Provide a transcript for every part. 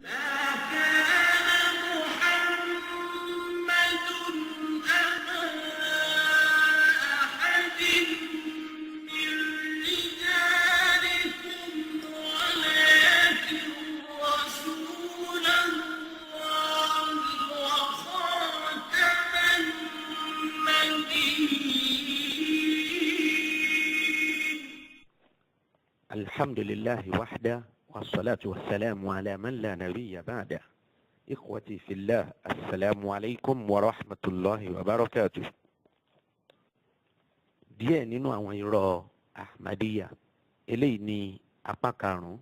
ما كان محمد أبا أحد من رجالكم ولكن رسول الله وخاتم النبيين. الحمد لله وحده، والصلاة والسلام على من لا نبي بعده. إخوتي في الله، السلام عليكم ورحمة الله وبركاته. Díẹ̀ nínú àwọn irọ́ Ahmadiyya, eléyìí ní apá karùn-ún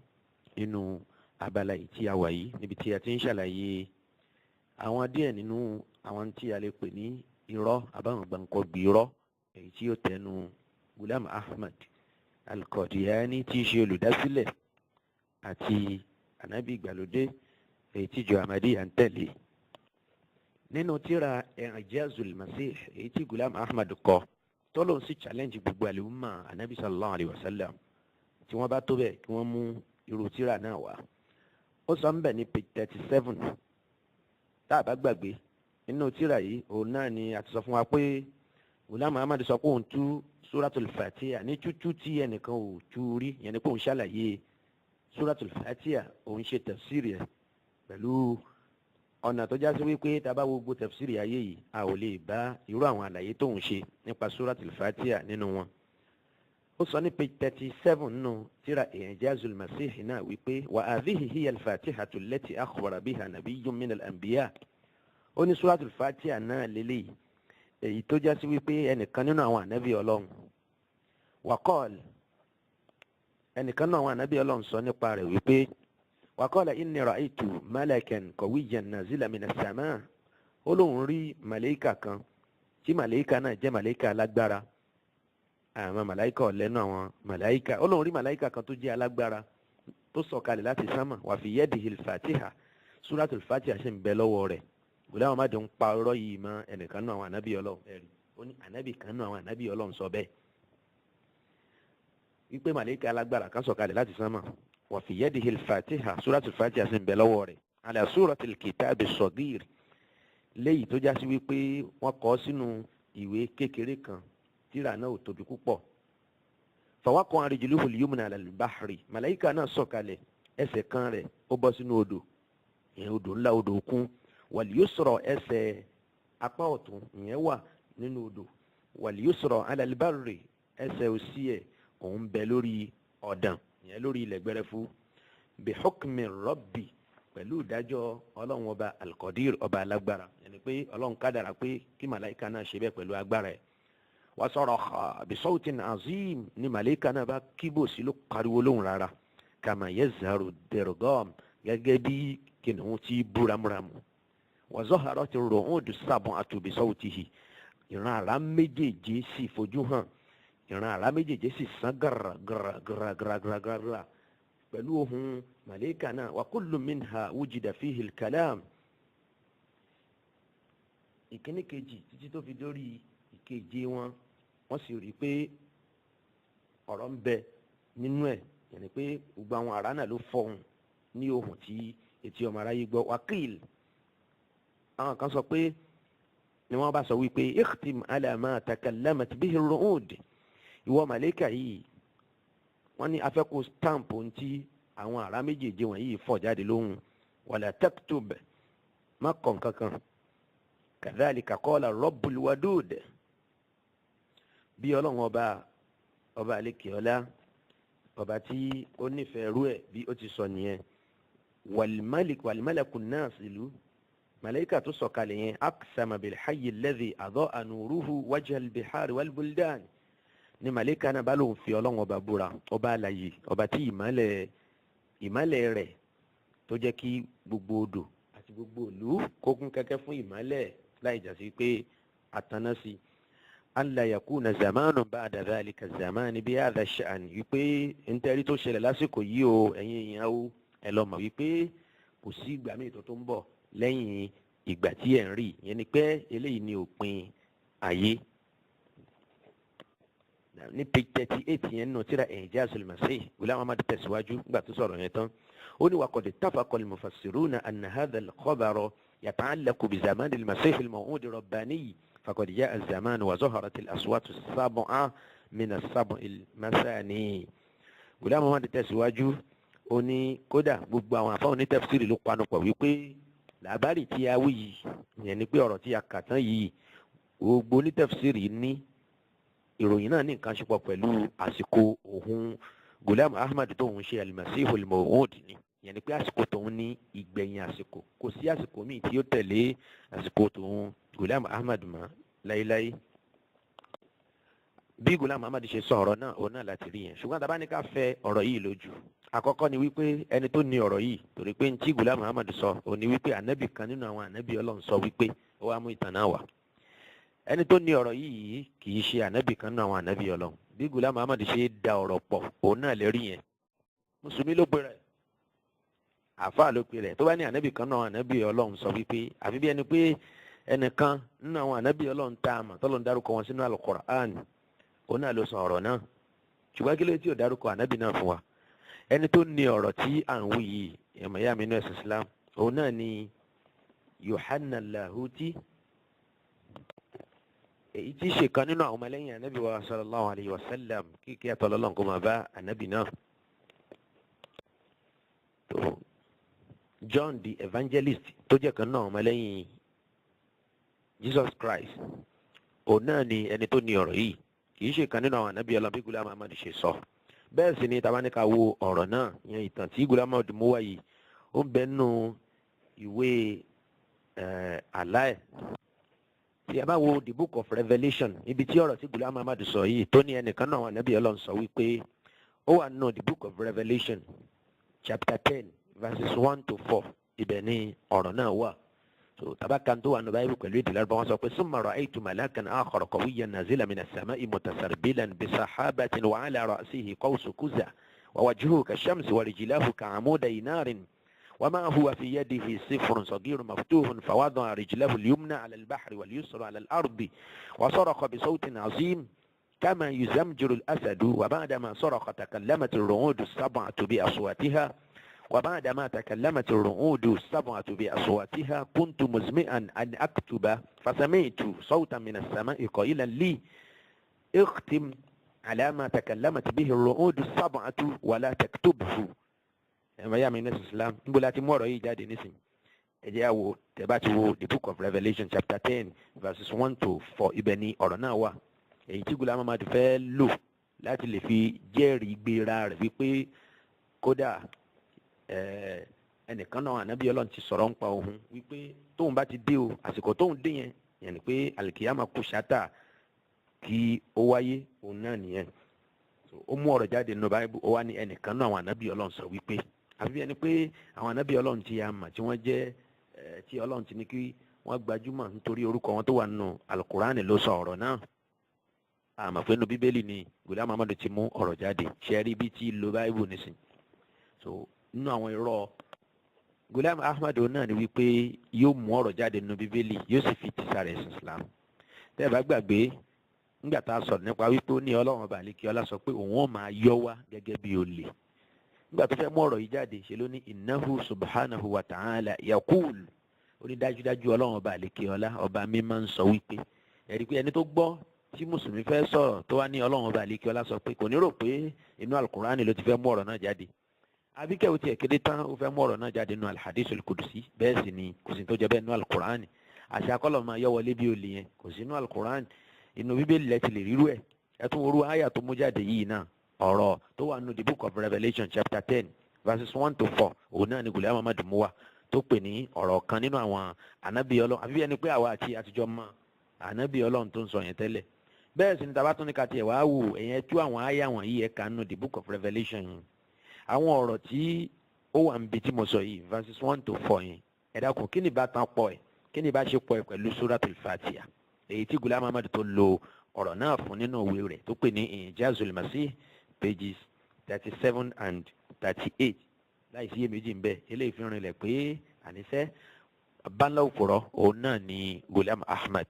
nínú abala yìí tí a wà yìí, níbi tí a ti ń ṣàlàyé àwọn díẹ̀ nínú àwọn tí a lè pè ní irọ́ àbáwọn gbàǹkọ̀gbì irọ́, èyí tí ó tẹnu Gulam Ahmad Al-Qadiani, tí í ṣe olùdásílẹ̀ àti ànábì ìgbàlódé èyí tí ìjọ Ahmadiyya ń tẹ̀lé. Nínú tírà I'jazul Masih, èyí tí Gulam Ahmad kọ, tọ́lọ́n sì challenge gbogbo àlùmọ́ ànábì sallallahu alayhi wa sallam, tí wọ́n bá tó bẹ́ẹ̀, kí wọ́n mú irú tírà náà wá. Ó sọ ń bẹ̀ ní page 37. Tá a bá gbàgbé, nínú tírà yìí, òun náà ni a ti sọ fún wa pé Gulam Ahmad sọ pé òun tú Suratul Fatiha ní tútú tí ẹnìkan ò tú rí, yẹn ni pé òun ṣàlàyé Suratul Fatiha, òun ṣe tafsiri ẹ̀ pẹ̀lú ọ̀nà tó já sí wípé tá a bá wo gbogbo tafsiri ayé yìí, a ò lè bá irú àwọn àlàyé tóun ṣe nípa Suratul Fatiha nínú wọn. Ó sọ ní page 37 nínú tírà I'jazul Masih náà wípé wa hadhihi hiya al-fatihatu allati akhbara biha nabiyyun min al-anbiya. Ó ní Suratul Fatiha náà lélẹ́yìí, èyí tó já sí wípé ẹnìkan nínú àwọn ànábì Ọlọ́run waqal, ẹnìkan nínú àwọn ànábì Ọlọ́run sọ nípa rẹ̀ wípé waqala inni ra'aytu malakan qawiyyan nazila minas samaa. Ó lóun rí màlẹ́kà kan, tí màlẹ́kà náà jẹ́ màlẹ́kà alágbára. Àwọn màláìkà ọ̀lẹ́nu àwọn màláìkà. Ó lóun rí màláìkà kan tó jẹ́ alágbára tó sọ̀kalẹ̀ láti sánmà, wa fi yadihi al-fatiha, suratul fatiha ṣe ń bẹ lọ́wọ́ rẹ̀. Gulam Ahmad ń pa ọ̀rọ̀ yìí mọ́ ẹnìkan náà àwọn ànábì Ọlọ́run. Ẹ̀rí, ó ní ànábì kan náà àwọn ànábì Ọlọ́run sọ bẹ́ẹ̀ wípé màlẹ́kà alágbára kan sọ̀kalẹ̀ láti sánmà, wa fi yadihi al-fatiha, suratul fatiha ṣe ń bẹ lọ́wọ́ rẹ̀, ala suratil kitabi sagir, léyìí tó já sí wípé wọ́n kọ sínú ìwé kékeré kan, tírà náà ò tóbi púpọ̀. Fawaqa'a rijluhu al-yumna ala al-bahri. Màláìka náà sọ̀kalẹ̀, ẹsẹ̀ kan rẹ̀ ó bọ́ sínú odò ìyẹn, odò ńlá, odò òkun. Wal-yusra, ẹsẹ̀ apá ọ̀tún ìyẹn wà nínú odò. Wal-yusra ala al-barri, ẹsẹ̀ òsì ẹ̀ òun bẹ lórí ọ̀dàn, ìyẹn lórí ilẹ̀ gbẹrẹfu. Bi hukmi rabbi, pẹ̀lú ìdájọ́ Ọlọ́run Ọba al-Qadir, ọba alágbára, ẹni pé Ọlọ́run kádàrá pé kí màláìka náà ṣe bẹ́ẹ̀ pẹ̀lú agbára ẹ̀. Wa saraha bi sawtin azim, ní màláìka náà bá kíbò sí, ló pariwo lóhùn rárá, kama yazharu dirgam, gẹ́gẹ́ bí kìnìún ti búramúramù. Wa zaharati ru'udu sab'atu bi sawtihi, ìran àrá méjèèjì sì fojú hàn, ìran àrá méjèèjì sì sán gàrà gàrà gàrà gàrà gàrà gàrà pẹ̀lú ohùn màlẹ́kà náà. Wa kullu minha wujida fihi al-kalam, ìkíní kejì títí tó fi dórí ìkeje wọn, wọ́n sì rí i pé ọ̀rọ̀ ń bẹ nínú ẹ̀, yẹnni pé gbogbo àwọn àrá náà ló fọhùn ní ohùn tí etí ọmọ aráyé gbọ́. Wákìl, àwọn kan sọ pé ni wọ́n bá sọ wípé ikhtim ala ma takallamat bihi ar-ru'ud, ìwọ màlẹ́kà yìí, wọ́n ní afẹ́kù stamp ohun tí àwọn àrá méjèèjì wọ̀nyí fọ̀ jáde lóhùn. Wala taktub, má kọ nǹkan kan. Kadhalika qala rabbul wadud, bí Ọlọ́run Ọba, Ọba àlekè ọlá, ọba tí ó nífẹ̀ẹ́ rú ẹ̀, bí ó ti sọ nìyẹn. Wal-malik wal-malaku nasilu, màláíkà tó sọ̀kalẹ̀ yẹn, aqsama bil hayyi alladhi adaa nuruhu wajha al-bihari wal-buldan, ní màláíkà náà bá lóun fi Ọlọ́run Ọba búra, ọba àlàyé, ọba tí ìmọ́lẹ̀ rẹ̀ tó jẹ́ kí gbogbo odò àti gbogbo ìlú kó kún kẹ́kẹ́ fún ìmọ́lẹ̀ láì jásí pé àtàná sí i, alla yakuna zamanu ba'da dhalika zamani bí hadha sha'n, wípé ntẹ́rí tó ṣẹlẹ̀ lásìkò yìí o, ẹ̀yin èèyàn o, ẹ lọ mọ̀ wípé kò sí ìgbà míì tó ń bọ̀ lẹ́yìn ìgbà tí ẹ̀ ń rí, ìyẹn ni pé eléyìí ni òpin ayé. Ní page 38 yẹn nù tíra I'jazul Masih, Ghulam Ahmad tẹ̀síwájú nígbà tó sọ̀rọ̀ yẹn tán. Ó ní وقد اتفق المفسرون أن هذا الخبر يتعلق بزمان المسيح الموعود الرباني، فقد جاء الزمان وظهرت الأصوات السبعة من السبع المثاني. Ghulam Ahmad tẹ̀síwájú, ó ní kódà gbogbo àwọn àfáwọn onítafsírì ló panupọ̀ wípé làbárì tí a wí yìí, ìyẹn ni pé ọ̀rọ̀ tí a kà tán yìí, gbogbo onítafsírì ní ìròyìn náà ní nǹkan ṣe pọ̀ pẹ̀lú àsìkò òun Ghulam Ahmad tóun ṣe al-Masihul Maw'ud ni, ìyẹn ni pé àsìkò tóun ní ìgbẹ̀yìn àsìkò, kò sí àsìkò míì tí ó tẹ̀lé àsìkò tóun Ghulam Ahmad mọ́ láéláé. Bí Ghulam Ahmad ṣe sọ ọ̀rọ̀ náà, òun náà láti rí yẹn. Ṣùgbọ́n tá a bá ní ká fẹ́ ọ̀rọ̀ yìí lójú, àkọ́kọ́ ni wípé ẹni tó ní ọ̀rọ̀ yìí, torí pé ntí Ghulam Ahmad sọ òun ni wípé ànábì kan nínú àwọn ànábì Ọlọ́run sọ wípé, ó wá mú ìtàn náà wá. Ẹni tó ní ọ̀rọ̀ yìí kì í ṣe ànábì kan nínú àwọn ànábì Ọlọ́run. Bí Ghulam Ahmad ṣe da ọ̀rọ̀ pọ̀, òun náà lè rí yẹn. Mùsùlùmí ló pe rẹ̀, àáfàá ló pe rẹ̀, tó bá ní ànábì kan nínú àwọn ànábì Ọlọ́run sọ wípé, àfi bí ẹni pé ẹnìkan nínú àwọn ànábì Ọlọ́run tá a mọ̀ tọ́lọ́run dárúkọ wọn sínú Al-Qur'an, òun náà ló sọ ọ̀rọ̀ náà. Ṣùgbọ́n kí ló tí ò dárúkọ ànábì náà fún wa? Ẹni tó ní ọ̀rọ̀ tí à ń wí yìí, ẹ̀mọ̀ yá mi nínú ẹ̀sìn Islam, òun náà ni Yohanna Lahuti, èyí tí í ṣe kan nínú àwọn ọmọlẹ́yìn ànábì wa sallallahu alayhi wa sallam, kíkẹ́ àtọ́lọ́lọ́ kó máa bá ànábì náà. Tó John the Evangelist, tó jẹ́ kan náà ọmọlẹ́yìn Jesus Christ, òun náà ni ẹni tó ní ọ̀rọ̀ yìí. Kì í ṣe kan nínú àwọn ànábì Ọlọ́run bí Ghulam Ahmad ṣe sọ. Bẹ́ẹ̀ sì ni tabaníka wo ọ̀rọ̀ náà yẹn, ìtàn tí Ghulam Ahmad mú wá yìí, ó ń bẹ nínú ìwé àláẹ̀. Tí a bá wo the Book of Revelation, ibi tí ọ̀rọ̀ tí Ghulam Ahmad sọ yìí, tó ní ẹnìkan náà àwọn ànábì Ọlọ́run sọ wípé, ó wà nínú the Book of Revelation chapter 10 verses 1 to 4. Ibẹ̀ ni ọ̀rọ̀ náà wà. So tabaka tó wà nínú Báyìí pẹ̀lú èdè Lárúbáwá, wọn sọ pé ثم رأيت ملاكا آخر قويا نازلا من السماء متسربلا بسحابة وعلى رأسه قوس قزح ووجهه كالشمس ورجلاه كعمودي نار ومعه في يده سفر صغير مفتوح، فوضع رجله اليمنى على البحر واليسرى على الأرض وصرخ بصوت عظيم كما يزمجر الأسد، وبعدما صرخ تكلمت الرعود السبعة بأصواتها، وبعدما تكلمت الرعود السبعة بأصواتها كنت مزمعا أن أكتب، فسمعت صوتا من السماء قائلا لي: اختم على ما تكلمت به الرعود السبعة ولا تكتبه. Ẹ̀mọ̀ yá mi ní Islam, níbo la ti mú ọ̀rọ̀ yìí jáde nísìn? Ẹ jẹ́ á wò. Tẹ́ bá ti wo the Book of Revelation chapter 10 verses 1 to 4, ibẹ̀ ni ọ̀rọ̀ náà wà, èyí tí Ghulam Ahmad fẹ́ lò láti lè fi jẹ́rìí gbéra rẹ̀ wípé kódà ẹnìkan náà ànábì Ọlọ́run ti sọ̀rọ̀ nípa òun wípé tóun bá ti dé o, àsìkò tóun dé yẹn, yẹn ni pé alikiyama kù ṣáta kí ó wáyé, òun náà nìyẹn. Ó mú ọ̀rọ̀ jáde nínú Báíbù, ó wá ní ẹnìkan náà àwọn ànábì Ọlọ́run sọ wípé, àfi bí ẹni pé àwọn ànábì Ọlọ́run ti a mà tí wọ́n jẹ́ ẹ tí Ọlọ́run ti ní kí wọ́n gbajúmọ̀ nítorí orúkọ wọn tó wà nínú Alukurani ló sọ ọ̀rọ̀ náà. Àmọ́ pé nínú Bíbélì ni Ghulam Ahmad ti mú ọ̀rọ̀ jáde. Ṣe rí bí tí lo Báíbù nísìn? So nínú àwọn irọ́ Ghulam Ahmad náà ni wípé yóò mú ọ̀rọ̀ jáde nínú Bíbélì, yóò sì fi tìsára ẹ̀sìn Islam. Tẹ́ ẹ bá gbàgbé, nígbà tá a sọ̀rọ̀ nípa wípé ó ní Ọlọ́run ọba àlékè ọlá sọ pé òun ó máa yọ wá gẹ́gẹ́ bí olè, nígbà tó fẹ́ mú ọ̀rọ̀ yìí jáde, ṣe ló ní إنه سبحانه وتعالى يقول. Ó ní dájúdájú Ọlọ́run ọba àlékè ọlá, ọba mímọ́, ń sọ wípé. Ẹ̀rí pé ẹni tó gbọ́ tí mùsùlùmí fẹ́ sọ̀rọ̀ tó wá ní Ọlọ́run ọba àlékè ọlá sọ pé, kò ní rò pé inú Alukurani ló ti fẹ́ mú ọ̀rọ̀ náà jáde, àbíkẹ́ ò tiẹ̀ kéde tán, ó fẹ́ mú ọ̀rọ̀ náà jáde nínú الحديث القدسي. Bẹ́ẹ̀ sì ni kò sí tó jẹ bẹ́ẹ̀ nínú Alukurani. Àṣà akọ́lọ̀ máa yọ wọlé bí olè yẹn, kò sí nínú Alukurani. Inú Bíbélì lẹ ti lè rírú ẹ̀. Ẹ tún worú àyà tó mú jáde yìí náà, ọ̀rọ̀ tó wà nínú the Book of Revelation chapter 10 verses 1 to 4, òun náà ni Ghulam Ahmad mú wá tó pè ní ọ̀rọ̀ kan nínú àwọn ànábì Ọlọ́run, àbí bí ẹni pé àwa àti àtijọ́ mọ ànábì Ọlọ́run tó ń sọ yẹn tẹ́lẹ̀. Bẹ́ẹ̀ sì ni tàbá tún ní ká tiẹ̀ wá wò, ẹ̀yẹn tú àwọn àyà wọ̀nyí ẹ̀ka nínú the Book of Revelation yìí, àwọn ọ̀rọ̀ tí ó wà níbi tí mo sọ yìí, verses 1 to 4 yẹn, ẹ dákun, kí ni ìbátan pọ̀ ẹ̀, kí ni ìbáṣepọ̀ ẹ̀ pẹ̀lú Suratul Fatiha, èyí tí Ghulam Ahmad tó lo ọ̀rọ̀ náà fún nínú òwe rẹ̀ tó pè ní Ijazul Masih, pages 37 and 38? Láì sí iyèméjì ń bẹ, eléyìí fi rinlẹ̀ pé àníṣe abánlá òpùrọ̀ òun náà ni Ghulam Ahmad.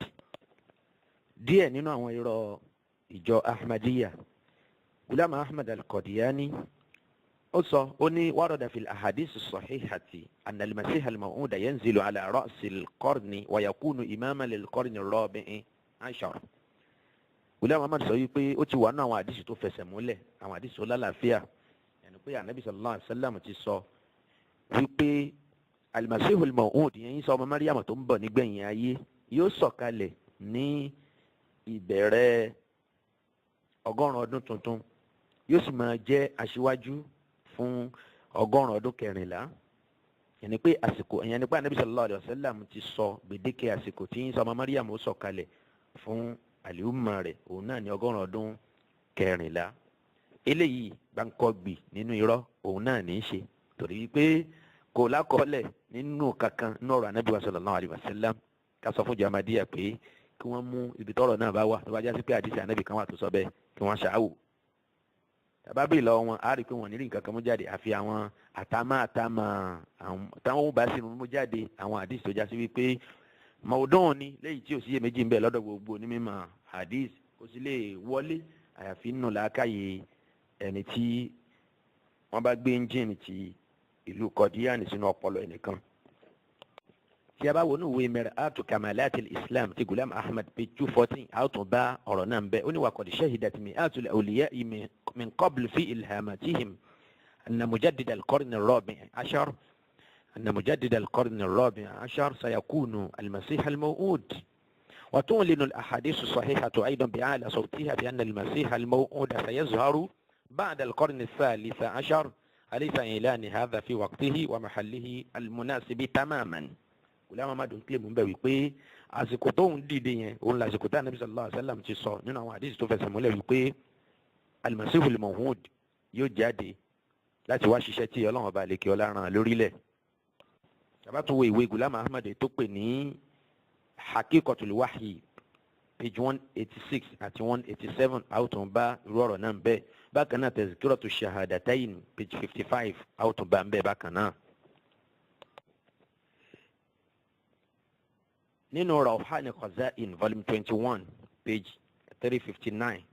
Díẹ̀ nínú àwọn irọ́ Ìjọ Ahmadiyya, Gulam Ahmad al-Qadiani, ó sọ, ó ní warada fil ahadith as-sahihati anna al-masih al-maw'uda yanzilu ala ra'si al-qarni wa yakunu imama lil-qarni ar-rabi'i ashar. Gulam Ahmad sọ wípé ó ti wà nínú àwọn àdìsí tó fẹsẹ̀ múlẹ̀, àwọn àdìsí tó lálàáfíà, ẹni pé Anabi sallallahu alayhi wa sallam ti sọ wípé al-masih al-maw'ud yẹn, Isa ọmọ Mariam tó ń bọ̀ nígbẹ̀yìn ayé, yóò sọ̀kalẹ̀ ní ìbẹ̀rẹ̀ 100 ọdún tuntun, yóò sì máa jẹ́ aṣíwájú fún 100 ọdún kẹrìnlá. Yẹn pé àsìkò ìyẹn ni pé Anabi sallallahu alayhi wa sallam ti sọ gbèdéke àsìkò tí Isa ọmọ Mariam ó sọ̀kalẹ̀ fún àlìhùmọ̀ rẹ̀, òun náà ní 100 ọdún kẹrìnlá. Eléyìí gbáǹkọ́gbì nínú irọ́ òun náà ní í ṣe, torí pé kò lákọọ́lẹ̀ nínú kankan nínú ọ̀rọ̀ Anabi wa sallallahu alayhi wa sallam. Ká sọ fún Ahmadiyya pé kí wọ́n mú ibi tọ́rọ̀ náà bá wà, tó bá já sí pé àdìsí Anabi kan wà tó sọ bẹ́ẹ̀, kí wọ́n ṣàwò tàbá bí lọ wọn, á rí i pé wọn ní rí nǹkan kan mú jáde, àfi àwọn àtàmà àtàmà táwọn bá sì mú jáde, àwọn àdìsí tó já sí wípé mọ̀ọ́dún ni, léyìí tí ò sí iyèméjì ń bẹ lọ́dọ̀ gbogbo onímọ̀ hadith, kò sí lè wọlé àyàfi nínú làákàyè ẹni tí wọ́n bá gbé ẹ́ńjìnì ti ìlú Kọ̀díyàní sínú ọpọlọ ẹnìkan. Tí a bá wọnú ìwé Mir'atu Kamalati Islam ti Gulam Ahmad, page 214, a ó tún bá ọ̀rọ̀ náà ń bẹ. Ó ní wa qad shahidat mi'atul awliya'i min qabl fi ilhamatihim anna mujaddid al-qarn ar-rabi' ashar أن مجدد القرن الرابع عشر سيكون المسيح الموعود. وتعلن الأحاديث الصحيحة أيضا بأعلى صوتها بأن المسيح الموعود سيظهر بعد القرن الثالث عشر. أليس إعلان هذا في وقته ومحله المناسب تماما؟ Gulam Ahmad ń kílè mú bẹ́ẹ̀ wípé àsìkò tóun dìde yẹn, òun làsìkò tá Ànábì sallallahu alaihi wasallam ti sọ nínú àwọn àdìsí tó fẹsẹ̀ múlẹ̀ wípé al-Masihul Maw'ud yóò jáde láti wá ṣiṣẹ́ tí Ọlọ́run ọba àlekè ọlá rán lórílẹ̀. Tàbá tún wo ìwé Gulam Ahmad tó pè ní Haqiqatul Wahyi, page 186 àti 187, a ó tún bá irú ọ̀rọ̀ náà bẹ́ẹ̀. Bákan náà, Tazkiratu Shahadatayn, page 55, a ó tún bá ń bẹ́ẹ̀ bákan náà. Nínú Rawhani Khaza'in, volume 21, page 359,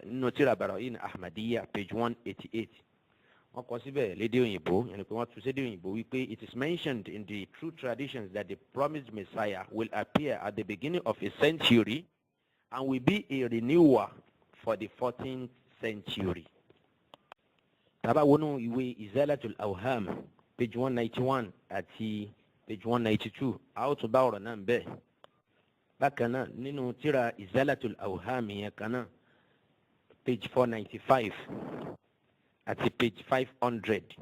nínú tírà Bara'in Ahmadiyya, page 188, wọ́n kọ síbẹ̀ lédè òyìnbó, yẹn ni pé wọ́n tún sédè òyìnbó wípé it is mentioned in the true traditions that the promised Messiah will appear at the beginning of a century and will be a renewer for the 14th century. Tá bá wọnú ìwé Izalatul Awham, page 191 àti page 192, a ó tún bá ọ̀rọ̀ náà bẹ́ẹ̀. Bákan náà, nínú tírà Izalatul Awham yẹn kan náà, page 495 àti page 500.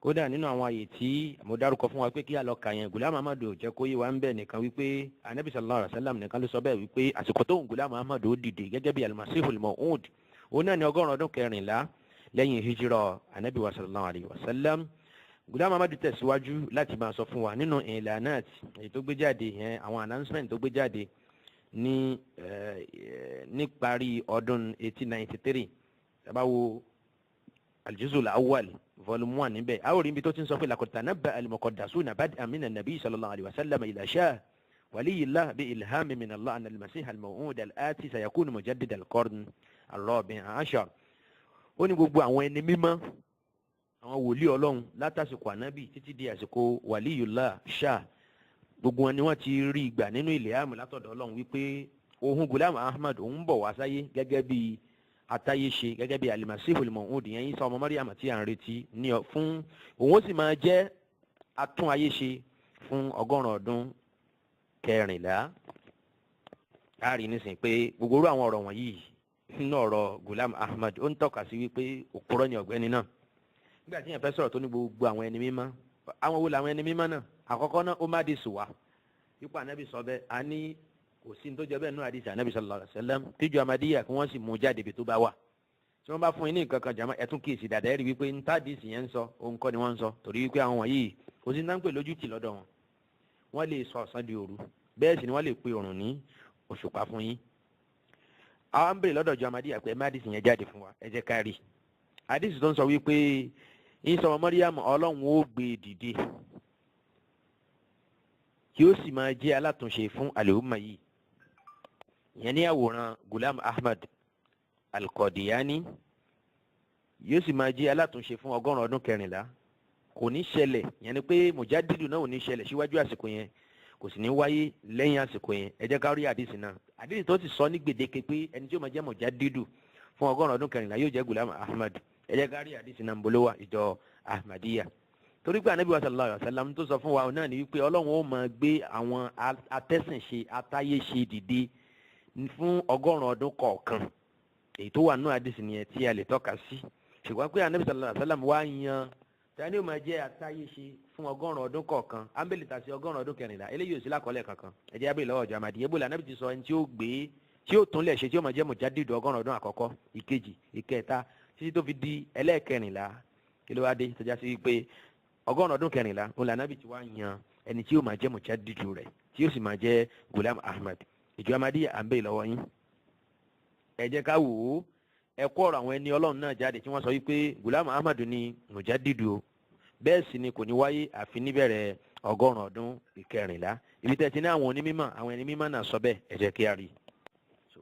Kódà nínú àwọn àyè tí mo dárúkọ fún wa pé kí a lọ kà yẹn, Gulam Ahmad ò jẹ́ kó yé wa ń bẹ̀ nìkan wípé Anabi sallallahu alayhi wa sallam nìkan ló sọ bẹ́ẹ̀ wípé àsìkò tó ń Gulam Ahmad ó dìde gẹ́gẹ́ bí al-Masihul Maw'ud, òun náà ní 100 ọdún kẹrìnlá lẹ́yìn hijira Anabi wa sallallahu alayhi wa sallam. Gulam Ahmad tẹ̀síwájú láti máa sọ fún wa nínú ìlànà èyí tó gbé jáde yẹn, àwọn announcement tó gbé jáde ní níparí ọdún 1893. Tá bá wo Al-Juz'ul Awwal, volume 1 níbẹ̀, a ó rí ibi tó ti ń sọ pé laqad tanabba'a al-muqaddasuna bad'an min an-nabi sallallahu alayhi wa sallam ila Shah waliyillah bi ilhami min Allah anna al-masih al-maw'ud al-ati sayakunu mujaddid al-qarn ar-rabi' ashar. Ó ní gbogbo àwọn ẹni mímọ́, àwọn wòlíì Ọlọ́run, látàsìkò Ànábì títí di àsìkò Waliyullah Shah, gbogbo wọn ni wọ́n ti rí ìgbà nínú ilẹ̀ àmì látọ̀dọ̀ Ọlọ́run wípé òun Gulam Ahmad òun bọ̀ wá sáyé gẹ́gẹ́ bí atáyéṣe, gẹ́gẹ́ bí al-Masihul Maw'ud yẹn, Isa ọmọ Maryam tí à ń retí ní ọ fún òun, ó sì máa jẹ́ atún ayé ṣe fún 100 ọdún kẹrìnlá. A rí nísìnyí pé gbogbo irú àwọn ọ̀rọ̀ wọ̀nyí nínú ọ̀rọ̀ Gulam Ahmad, ó ń tọ́ka sí wípé òpùrọ́ ni ọ̀gbẹ́ni náà. Nígbà tí yẹn fẹ́ sọ̀rọ̀ tó ní gbogbo àwọn ẹni mímọ́, àwọn wo làwọn ẹni mímọ́ náà? Àkọ́kọ́ náà, ó má di sùwà ipò Ànábì sọ bẹ́ẹ̀. A ní kò sí ní tó jẹ bẹ́ẹ̀ nínú àdìsí Ànábì sallallahu alaihi wasallam. Tíjú Amadíyà kí wọ́n sì mú jáde ibi tó bá wà. Tí wọ́n bá fún yín ní nǹkan kan, jàmá, ẹ̀tún kíyèsí dàda, ẹ̀rí wípé ń tádìsì yẹn ń sọ òun kọ́ ni wọ́n ń sọ, torí wípé àwọn wọ̀nyí, kò sí ní náà ń pè lójú tì lọ́dọ̀ wọn. Wọ́n lè sọ ọ̀sán di òru, bẹ́ẹ̀ sì ni wọ́n lè pe òrùn ní òṣùpá fún yín. Àwọn ń bèrè lọ́dọ̀ jọ Amadíyà pé ẹ má àdìsí yẹn jáde fún wa, ẹ jẹ́ ká rí àdìsí tó ń sọ wípé Ìsá ọmọ Màríyámù, Ọlọ́run ó gbé e dìde kí ó sì máa jẹ́ alátúnṣe fún àlèhùnmá yìí. Ìyẹn ní àwòrán Gulam Ahmad Al-Qadiani yóò sì máa jẹ́ alátúnṣe fún ọgọ́rùn ọdún kẹrìnlá. Kò ní ṣẹlẹ̀, ìyẹn ni pé mujadidu náà ò ní ṣẹlẹ̀ síwájú àsìkò yẹn, kò sì ní wáyé lẹ́yìn àsìkò yẹn. Ẹ jẹ́ ká rí àdìsí náà, àdìsí tó ti sọ ní gbèdéke pé ẹni tí ó máa jẹ́ mujadidu fún ọgọ́rùn ọdún kẹrìnlá yóò jẹ́ Gulam Ahmad. Ẹ jẹ́ ká rí àdìsí náà ń bolówà ìjọ Ahmadiyya, torí pé anabi wa sallallahu alayhi wa sallam tó sọ fún wa náà ni wípé Ọlọ́run ó máa gbé àwọn atẹ́sìnṣe atáyéṣe dìde fún ọgọ́rùn ọdún kọ̀ọ̀kan. Èyí tó wà nínú àdìsí nìyẹn tí a lè tọ́ka sí. Ṣùgbọ́n pé anabi sallallahu alayhi wa sallam wá yan tani ó máa jẹ́ atáyéṣe fún ọgọ́rùn ọdún kọ̀ọ̀kan, ámbélì tàṣí ọgọ́rùn ọdún kẹrìnlá, eléyìí ò sí lákọọ́lẹ̀ kankan. Ẹ jẹ́ ábẹ́lẹ̀ lọ́wọ́ ọjọ́ àmàdí ebola. Anabi ti sọ ẹni tí ó gbé tí ó túnlẹ̀ ṣe tí ó máa jẹ́ mujadidu ọgọ́rùn ọdún àkọ́kọ́, ìkejì, ìkẹta, títí tó fi di ẹlẹ́ẹ̀kẹrìnlá. Kí ló wá dé tó já sí wípé ọgọ́rùn ọdún kẹrìnlá òun lànàbì tí wàá yan ẹni tí yóò máa jẹ́ mujadidu rẹ̀, tí yóò sì máa jẹ́ Gulam Ahmad? Ìjọ Ahmadiyya, à ń bẹ̀ lọ́wọ́ yín, ẹ jẹ́ ká wò ó. Ẹ kó ọ̀rọ̀ àwọn ẹni Ọlọ́run náà jáde tí wọ́n sọ wípé Gulam Ahmad ni mujadidu o, bẹ́ẹ̀ sì ni kò ní wáyé àfi níbẹ̀rẹ̀ ọgọ́rùn ọdún ìkẹrìnlá. Ibi tẹ́ ti ní àwọn onímọ̀, àwọn ẹni mímọ́ náà sọ bẹ́ẹ̀, ẹ jẹ́ kí a rí i.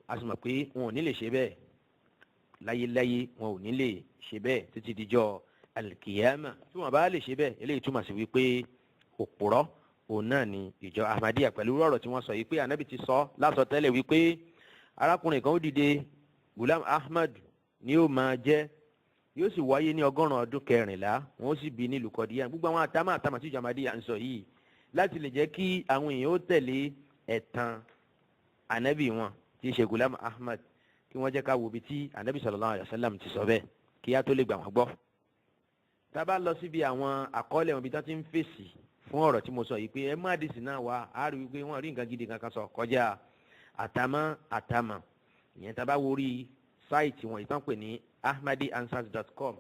A sì mọ̀ pé wọn ò ní lè ṣe bẹ́ẹ̀ láyéláyé, wọn ò ní lè ṣe bẹ́ẹ̀ títí dijọ́ alikiyama. Tí wọn bá lè ṣe bẹ́ẹ̀, eléyìí túmọ̀ sí wípé òpùrọ́ òun náà ni ìjọ Ahmadiyya pẹ̀lú ọ̀rọ̀ tí wọ́n sọ yìí pé anabi ti sọ lásọ tẹ́lẹ̀ wípé arákùnrin kan ó dìde, Gulam Ahmad ni ó máa jẹ́, yóò sì wáyé ní ọgọ́rùn-ún ọdún kẹrìnlá, wọn ó sì bí nílùú Kọdíyà. Gbogbo àwọn àtàmà àtàmà tí ìjọ Ahmadiyya ń sọ yìí láti lè jẹ́ kí àwọn èèyàn ó tẹ̀lé ẹ̀tàn anabi wọn tí í ṣe Gulam Ahmad, kí wọ́n jẹ́ ká wo ibi tí anabi sallallahu alaihi wasallam ti sọ bẹ́ẹ̀ kí á tó lè gbà wọ́n gbọ́. Tá a bá lọ síbi àwọn àkọọ́lẹ̀ wọn, ibi tí wọ́n ti ń fèsì fún ọ̀rọ̀ tí mo sọ yìí pé ẹ má àdìsí náà wá, á rí wípé wọ́n rí nǹkan gidi kankan sọ kọjá àtàmọ́ àtàmọ́. Ìyẹn tá a bá wo orí site wọn ìtàn pè ní ahmadianswers.com,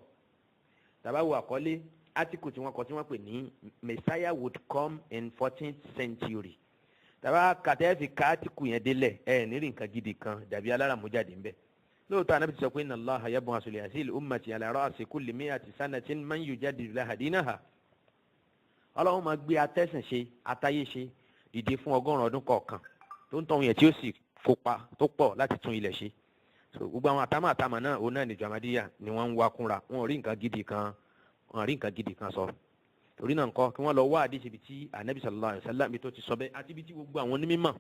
tá a bá wo àkọlé átíkù tí wọ́n kọ tí wọ́n pè ní "Messiah would come in 14th century", tá a bá kàtẹ́ fi ká átíkù yẹn délẹ̀, ẹ̀ ní rí nǹkan gidi kan dàbí aláràmújáde ńbẹ. Lóòótọ́ Anabi ti sọ pé inna Allaha yab'athu li hadhihi ummati ala ra'si kulli mi'ati sanatin man yujaddidu laha dinaha. Ọlọ́run máa gbé atẹ́sìn ṣe atáyé ṣe dìde fún ọgọ́rùn-ún ọdún kọ̀ọ̀kan tó ń tọ́ yẹn tí ó sì kópa tó pọ̀ láti tún ilẹ̀ ṣe. So gbogbo àwọn àtàmà àtàmà náà, òun náà ní Ahmadiyya ni wọ́n ń wá kúnra. Wọn ò rí nǹkan gidi kan, wọn ò rí nǹkan gidi kan sọ. Torí náà nǹkan kí wọ́n lọ wá àdìsí ibi tí Anabi sallallahu alaihi wasallam tó ti sọ bẹ́ẹ̀, àti ibi tí gbogbo àwọn onímọ̀,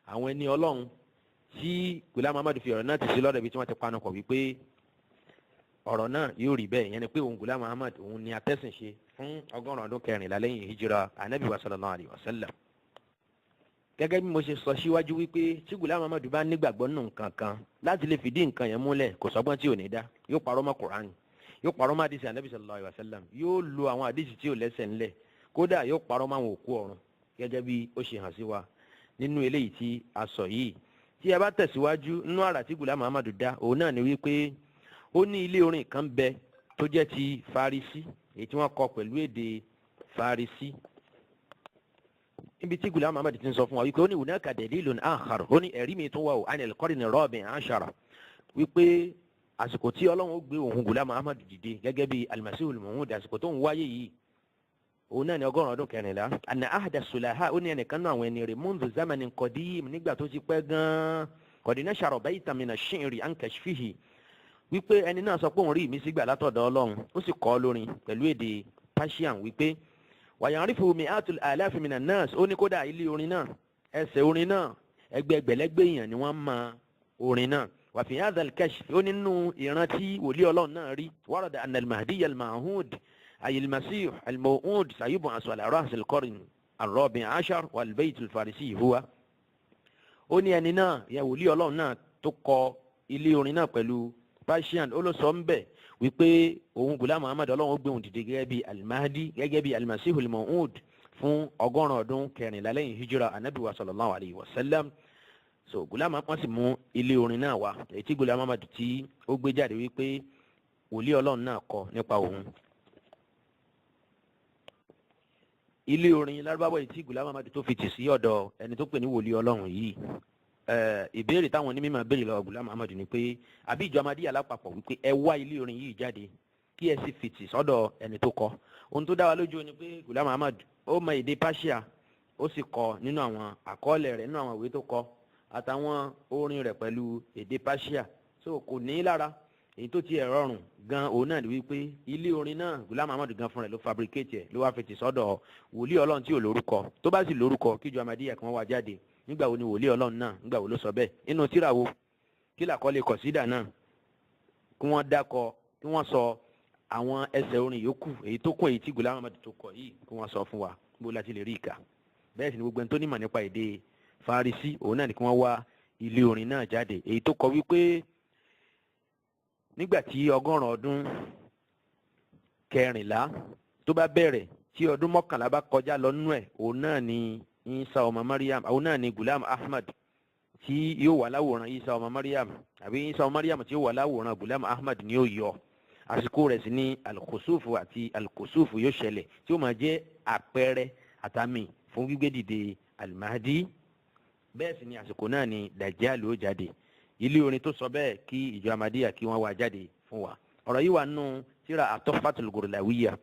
àwọn ẹni Ọlọ́run tí Gulam Ahmad fi ọ̀rọ̀ náà ti sí lọ́dọ̀, ibi tí wọ́n ti panu pọ̀ wípé ọ̀rọ̀ náà yóò rí bẹ́ẹ̀. Ìyẹn ni pé òun Gulam Ahmad òun ni atẹ́sìn ṣe fún ọgọ́rùn-ún ọdún kẹrìnlá lẹ́yìn hijira Anabi wa sallallahu alayhi wa sallam. Gẹ́gẹ́ bí mo ṣe sọ síwájú wípé tí Gulam Ahmad bá nígbàgbọ́ nù nǹkan kan, láti lè fìdí nǹkan yẹn múlẹ̀, kò sọ́gbọ́n tí ò ní dá. Yóò parọ́ mọ́ Kùránì, yóò parọ́ mọ́ àdìsí Anabi sallallahu alayhi wa sallam, yóò lo àwọn àdìsí tí ò lẹ́sẹ̀ ńlẹ̀, kódà yóò parọ́ mọ́ àwọn òkú ọ̀run, gẹ́gẹ́ bí ó ṣe hàn sí wa nínú eléyìí tí a sọ yìí. Tí a bá tẹ̀síwájú nínú àrà tí Gulam Ahmad dá, òun náà ni wípé ó ní ilé orin kan bẹ tó jẹ́ ti Farisi, èyí tí wọ́n kọ pẹ̀lú èdè Farisi, níbi tí Gulam Ahmad ti ń sọ fún wa wípé ó ní hunaka dalilun akhar, ó ní ẹ̀rí mi tún wà ó, anil qarni rabi ashara, wípé àsìkò tí Ọlọ́run ó gbé òun Gulam Ahmad dìde gẹ́gẹ́ bí al-Masihul Maw'ud, àsìkò tó ń wáyé yìí, òun náà ní ọgọ́rùn-ún ọdún kẹrìnlá. Anna ahada sulaha, ó ní ẹnìkan náà àwọn ẹni rẹ̀, mundu zamanin qadim, nígbà tó ti pẹ́ gan-an, qad nashara baytan mina shi'ri an kashfihi, wípé ẹni náà sọ pé òun rí ìmísí gbà látọ̀dọ̀ Ọlọ́run, ó sì kọ́ lórin pẹ̀lú èdè Persian wípé wàyàrífù mi'atul alafi minan nas. Ó ní kódà ilé orin náà, ẹsẹ̀ orin náà, ẹgbẹ̀lẹ́gbẹ̀ èèyàn ni wọ́n mọ orin náà. Wa fi hadha al-kashf, ó nínú ìrántí wòlíì Ọlọ́run náà rí, warada anna al-mahdi al-ma'hud ay al-masih al-maw'ud sayub'asu ala ra's al-qarn ar-rabi' ashar wal-bayt al-farisi huwa. Ó ní ẹni náà yẹ wòlíì Ọlọ́run náà tó kọ ilé orin náà pẹ̀lú Persian, ó ló sọ ń bẹ̀ wípé òun Gulam Ahmad, Ọlọ́run ó gbé òun dìde gẹ́gẹ́ bí al-Mahdi, gẹ́gẹ́ bí al-Masih al-Maw'ud fún ọgọ́rùn ọdún kẹrìnlá lẹ́yìn hijira anabi wa sallallahu alayhi wa sallam. So Gulam Ahmad sì mú ilé orin náà wá, èyí tí Gulam Ahmad tí ó gbé jáde wípé wòlíì Ọlọ́run náà kọ nípa òun. Ilé orin lárúbáwá yìí tí Gulam Ahmad tó fi tì sí ọ̀dọ̀ ẹni tó pè ní wòlíì Ọlọ́run yìí, ìbéèrè táwọn onímọ̀ béèrè lọ́wọ́ Gulam Ahmad ni pé, àbí ìjọ Ahmadiyya lápapọ̀, wípé ẹ wá ilé orin yìí jáde kí ẹ sì fìtì sọ́dọ̀ ẹni tó kọ. Ohun tó dá wa lójú ni pé Gulam Ahmad ó mọ èdè Persia, ó sì kọ nínú àwọn àkọọ́lẹ̀ rẹ̀, nínú àwọn ìwé tó kọ. àtàwọn orin rẹ̀ pẹ̀lú èdè Persia. So kò ní lára èyí tó ti ẹ̀ rọrùn gan òun náà ni wípé ilé orin náà Ghulam Ahmad gan fúnra ẹ̀ ló fabricate ẹ̀, ló wá fi tì sọ́dọ̀ wòlíì Ọlọ́run tí ò lórúkọ. Tó bá sì lórúkọ, kíjọ Ahmadiyya kan wá jáde. Nígbà wo ni wòlíì Ọlọ́run náà, nígbà wo ló sọ bẹ́ẹ̀, nínú tírà wo, kí làkọ́lé kọ̀sídà náà, kí wọ́n dákọ, kí wọ́n sọ àwọn ẹsẹ̀ orin yòókù èyí tó kún èyí tí Ghulam Ahmad tó kọ yìí, kí wọ́n sọ fún wa bó láti lè rí ìkà. Bẹ́ẹ̀ sì ni gbogbo ẹni tó nímọ̀ nípa èdè Farisi, òun náà ni kí wọ́n wá ilé orin náà jáde, èyí tó kọ wípé nígbà tí ọgọ́rùn-ún ọdún kẹrìnlá tó bá bẹ̀rẹ̀, tí ọdún 11 bá kọjá lọ nínú ẹ̀, òun náà ni Isa ọmọ Mariam, òun náà ni Ghulam Ahmad tí yóò wà láwòrán Isa ọmọ Mariam, àbí Isa ọmọ Mariam tí yóò wà láwòrán Ghulam Ahmad ni yóò yọ. Àsìkò rẹ̀ sì ní alkusufu àti alkusufu yóò ṣẹlẹ̀, tí ó máa jẹ́ àpẹẹrẹ àtàmì fún gbígbé dìde Al-Mahdi. Bẹ́ẹ̀ sì ni àsìkò náà ni Dajjal ó jáde. Ilé orin tó sọ bẹ́ẹ̀, kí ìjọ Ahmadiyya kí wọ́n wá jáde fún wa. Ọ̀rọ̀ yìí wà nínú tíra At-Tuhfatul Gurlawiyya,